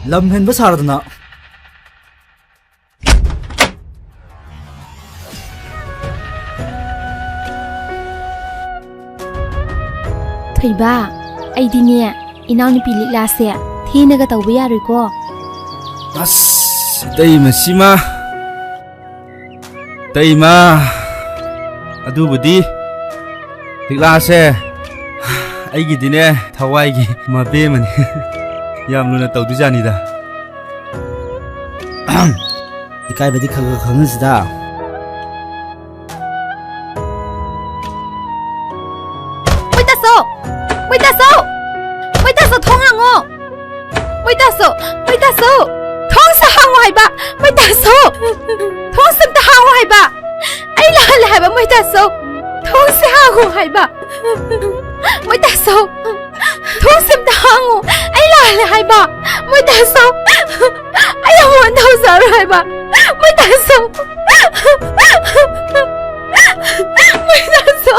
ꯂꯝ ꯍꯦꯟꯕ ꯁꯥꯔꯗꯅ꯫ ꯊꯣꯏꯕ, ꯑꯩꯗꯤꯅꯦ, ꯏꯅꯥꯎꯅꯨꯄꯤ ꯂꯤꯛꯂꯥꯁꯦ ꯊꯤꯅꯒ ꯇꯧꯕ ꯌꯥꯔꯣꯏꯀꯣ꯫ ꯑꯁ, ꯏꯇꯩꯃ ꯁꯤꯃ꯫ ꯏꯇꯩꯃ, ꯑꯗꯨꯕꯨꯗꯤ ꯂꯤꯛꯂꯥꯁꯦ ꯑꯩꯒꯤꯗꯤꯅꯦ, ꯊꯋꯥꯏꯒꯤ ꯃꯕꯦꯝꯃꯅꯤ꯫ ꯌꯥꯝ ꯂꯨꯅ ꯇꯧꯗꯣꯏꯖꯥꯠꯅꯤꯗ꯫ ꯏꯀꯥꯏꯕꯗꯤ ꯈꯔ ꯈꯔ ꯈꯪꯍꯟꯁꯤꯗ꯫ ꯃꯣꯏꯇꯥꯁꯣ! ꯃꯣꯏꯇꯥꯁꯣ! ꯃꯣꯏꯇꯥꯁꯣ, ꯊꯣꯡ ꯍꯥꯡꯉꯣ! ꯃꯣꯏꯇꯥꯁꯣ! ꯃꯣꯏꯇꯥꯁꯣ! ꯊꯣꯡꯁꯦ ꯍꯥꯡꯉꯣ ꯍꯥꯏꯕ! ꯃꯣꯏꯇꯥꯁꯣ! ꯊꯣꯡꯁꯦ ꯑꯝꯇ ꯍꯥꯡꯉꯣ ꯍꯥꯏꯕ! ꯑꯩ ꯂꯥꯜꯂꯦ ꯍꯥꯏꯕ, ꯃꯣꯏꯇꯥꯁꯣ! ꯊꯣꯡꯁꯦ ꯍꯥꯡꯉꯣ ꯍꯥꯏꯕ! ꯃꯣꯏꯇꯥꯁꯣ! ꯊꯣꯡꯁꯦ ꯑꯝꯇ ꯍꯥꯡꯉꯨ! ꯑꯩ ꯂꯥꯜꯂꯦ ꯍꯥꯏꯕ! ꯃꯣꯏꯇꯥꯁꯣ! ꯑꯩ ꯑꯃꯨꯛ ꯍꯟꯅ ꯇꯧꯖꯔꯣꯏ ꯍꯥꯏꯕ! ꯃꯣꯏꯇꯥꯁꯣ! ꯃꯣꯏꯇꯥꯁꯣ!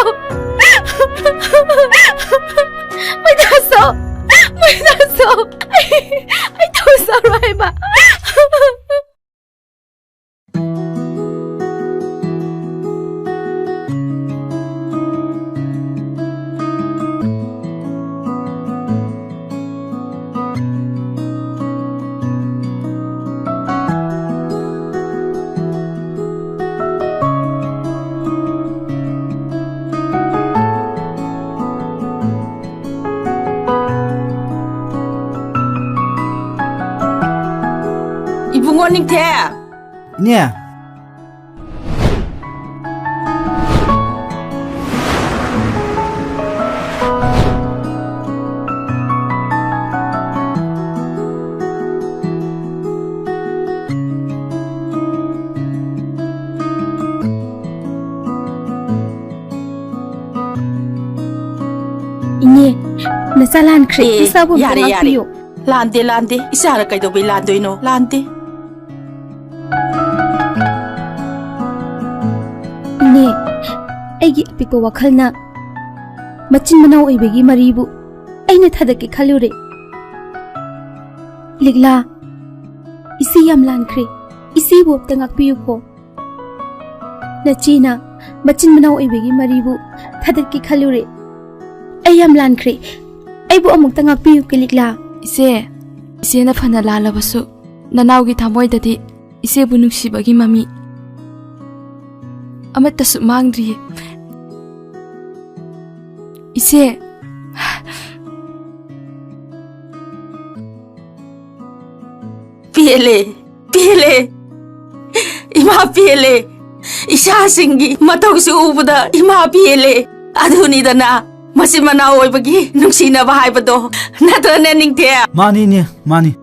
ꯃꯣꯏꯇꯥꯁꯣ! ꯃꯣꯏꯇꯥꯁꯣ! ꯑꯩ, ꯑꯩ ꯇꯧꯖꯔꯣꯏ ꯍꯥꯏꯕ! ꯏꯕꯨꯡꯉꯣ ꯅꯤꯡꯊꯦꯝ! ꯏꯅꯦ! ꯏꯅꯦ, ꯅꯆꯥ ꯂꯥꯟꯈ꯭ꯔꯦ꯫ ꯑꯦ, ꯅꯁꯥꯕꯨ ꯑꯝꯇ ꯌꯥꯔꯦ, ꯌꯥꯔꯦ꯫ ꯉꯥꯛꯄꯤꯌꯨ꯫ ꯂꯥꯟꯗꯦ, ꯂꯥꯟꯗꯦ꯫ ꯏꯆꯥꯅ ꯀꯩꯗꯧꯕꯩ ꯂꯥꯟꯗꯣꯏꯅꯣ? ꯂꯥꯟꯗꯦ꯫ ꯏꯅꯦ, ꯑꯩꯒꯤ ꯑꯄꯤꯛꯄ ꯋꯥꯈꯜꯅ ꯃꯆꯤꯟ ꯃꯅꯥꯎ ꯑꯣꯏꯕꯒꯤ ꯃꯔꯤꯕꯨ ꯑꯩꯅ ꯊꯥꯗꯠꯀꯦ ꯈꯜꯂꯨꯔꯦ꯫ ꯂꯤꯛꯂꯥ, ꯏꯆꯦ ꯌꯥꯝ ꯂꯥꯟꯈ꯭ꯔꯦ꯫ ꯏꯆꯦꯕꯨ ꯑꯝꯇ ꯉꯥꯛꯄꯤꯌꯨꯀꯣ꯫ ꯅꯆꯦꯅ ꯃꯆꯤꯟ ꯃꯅꯥꯎ ꯑꯣꯏꯕꯒꯤ ꯃꯔꯤꯕꯨ ꯊꯥꯗꯠꯀꯦ ꯈꯜꯂꯨꯔꯦ꯫ ꯑꯩ ꯌꯥꯝ ꯂꯥꯟꯈ꯭ꯔꯦ꯫ ꯑꯩꯕꯨ ꯑꯃꯨꯛꯇ ꯉꯥꯛꯄꯤꯌꯨ, ꯀꯂꯤꯛꯂꯥ꯫ ꯏꯆꯦ, ꯏꯆꯦꯅ ꯐꯅ ꯂꯥꯜꯂꯕꯁꯨ, ꯅꯅꯥꯎꯒꯤ ꯊꯃꯣꯏꯗꯗꯤ ꯏꯆꯦꯕꯨ ꯅꯨꯡꯁꯤꯕꯒꯤ ꯃꯃꯤ ꯑꯃꯠꯇꯁꯨ ꯃꯥꯡꯗ꯭ꯔꯤꯌꯦ꯫ ꯏꯆꯦ! ꯄꯦꯜꯂꯦ, ꯄꯦꯜꯂꯦ꯫ ꯏꯃꯥ ꯄꯦꯜꯂꯦ꯫ ꯏꯆꯥꯁꯤꯡꯒꯤ ꯃꯇꯧꯁꯤ ꯎꯕꯗ ꯏꯃꯥ ꯄꯦꯜꯂꯦ꯫ ꯑꯗꯨꯅꯤꯗꯅ ꯃꯆꯤꯟ ꯃꯅꯥꯎ ꯑꯣꯏꯕꯒꯤ ꯅꯨꯡꯁꯤꯅꯕ ꯍꯥꯏꯕꯗꯣ꯫ ꯅꯠꯇ꯭ꯔꯅꯦ, ꯅꯤꯡꯊꯦꯝ? ꯃꯥꯅꯤꯅꯦ, ꯃꯥꯅꯤ꯫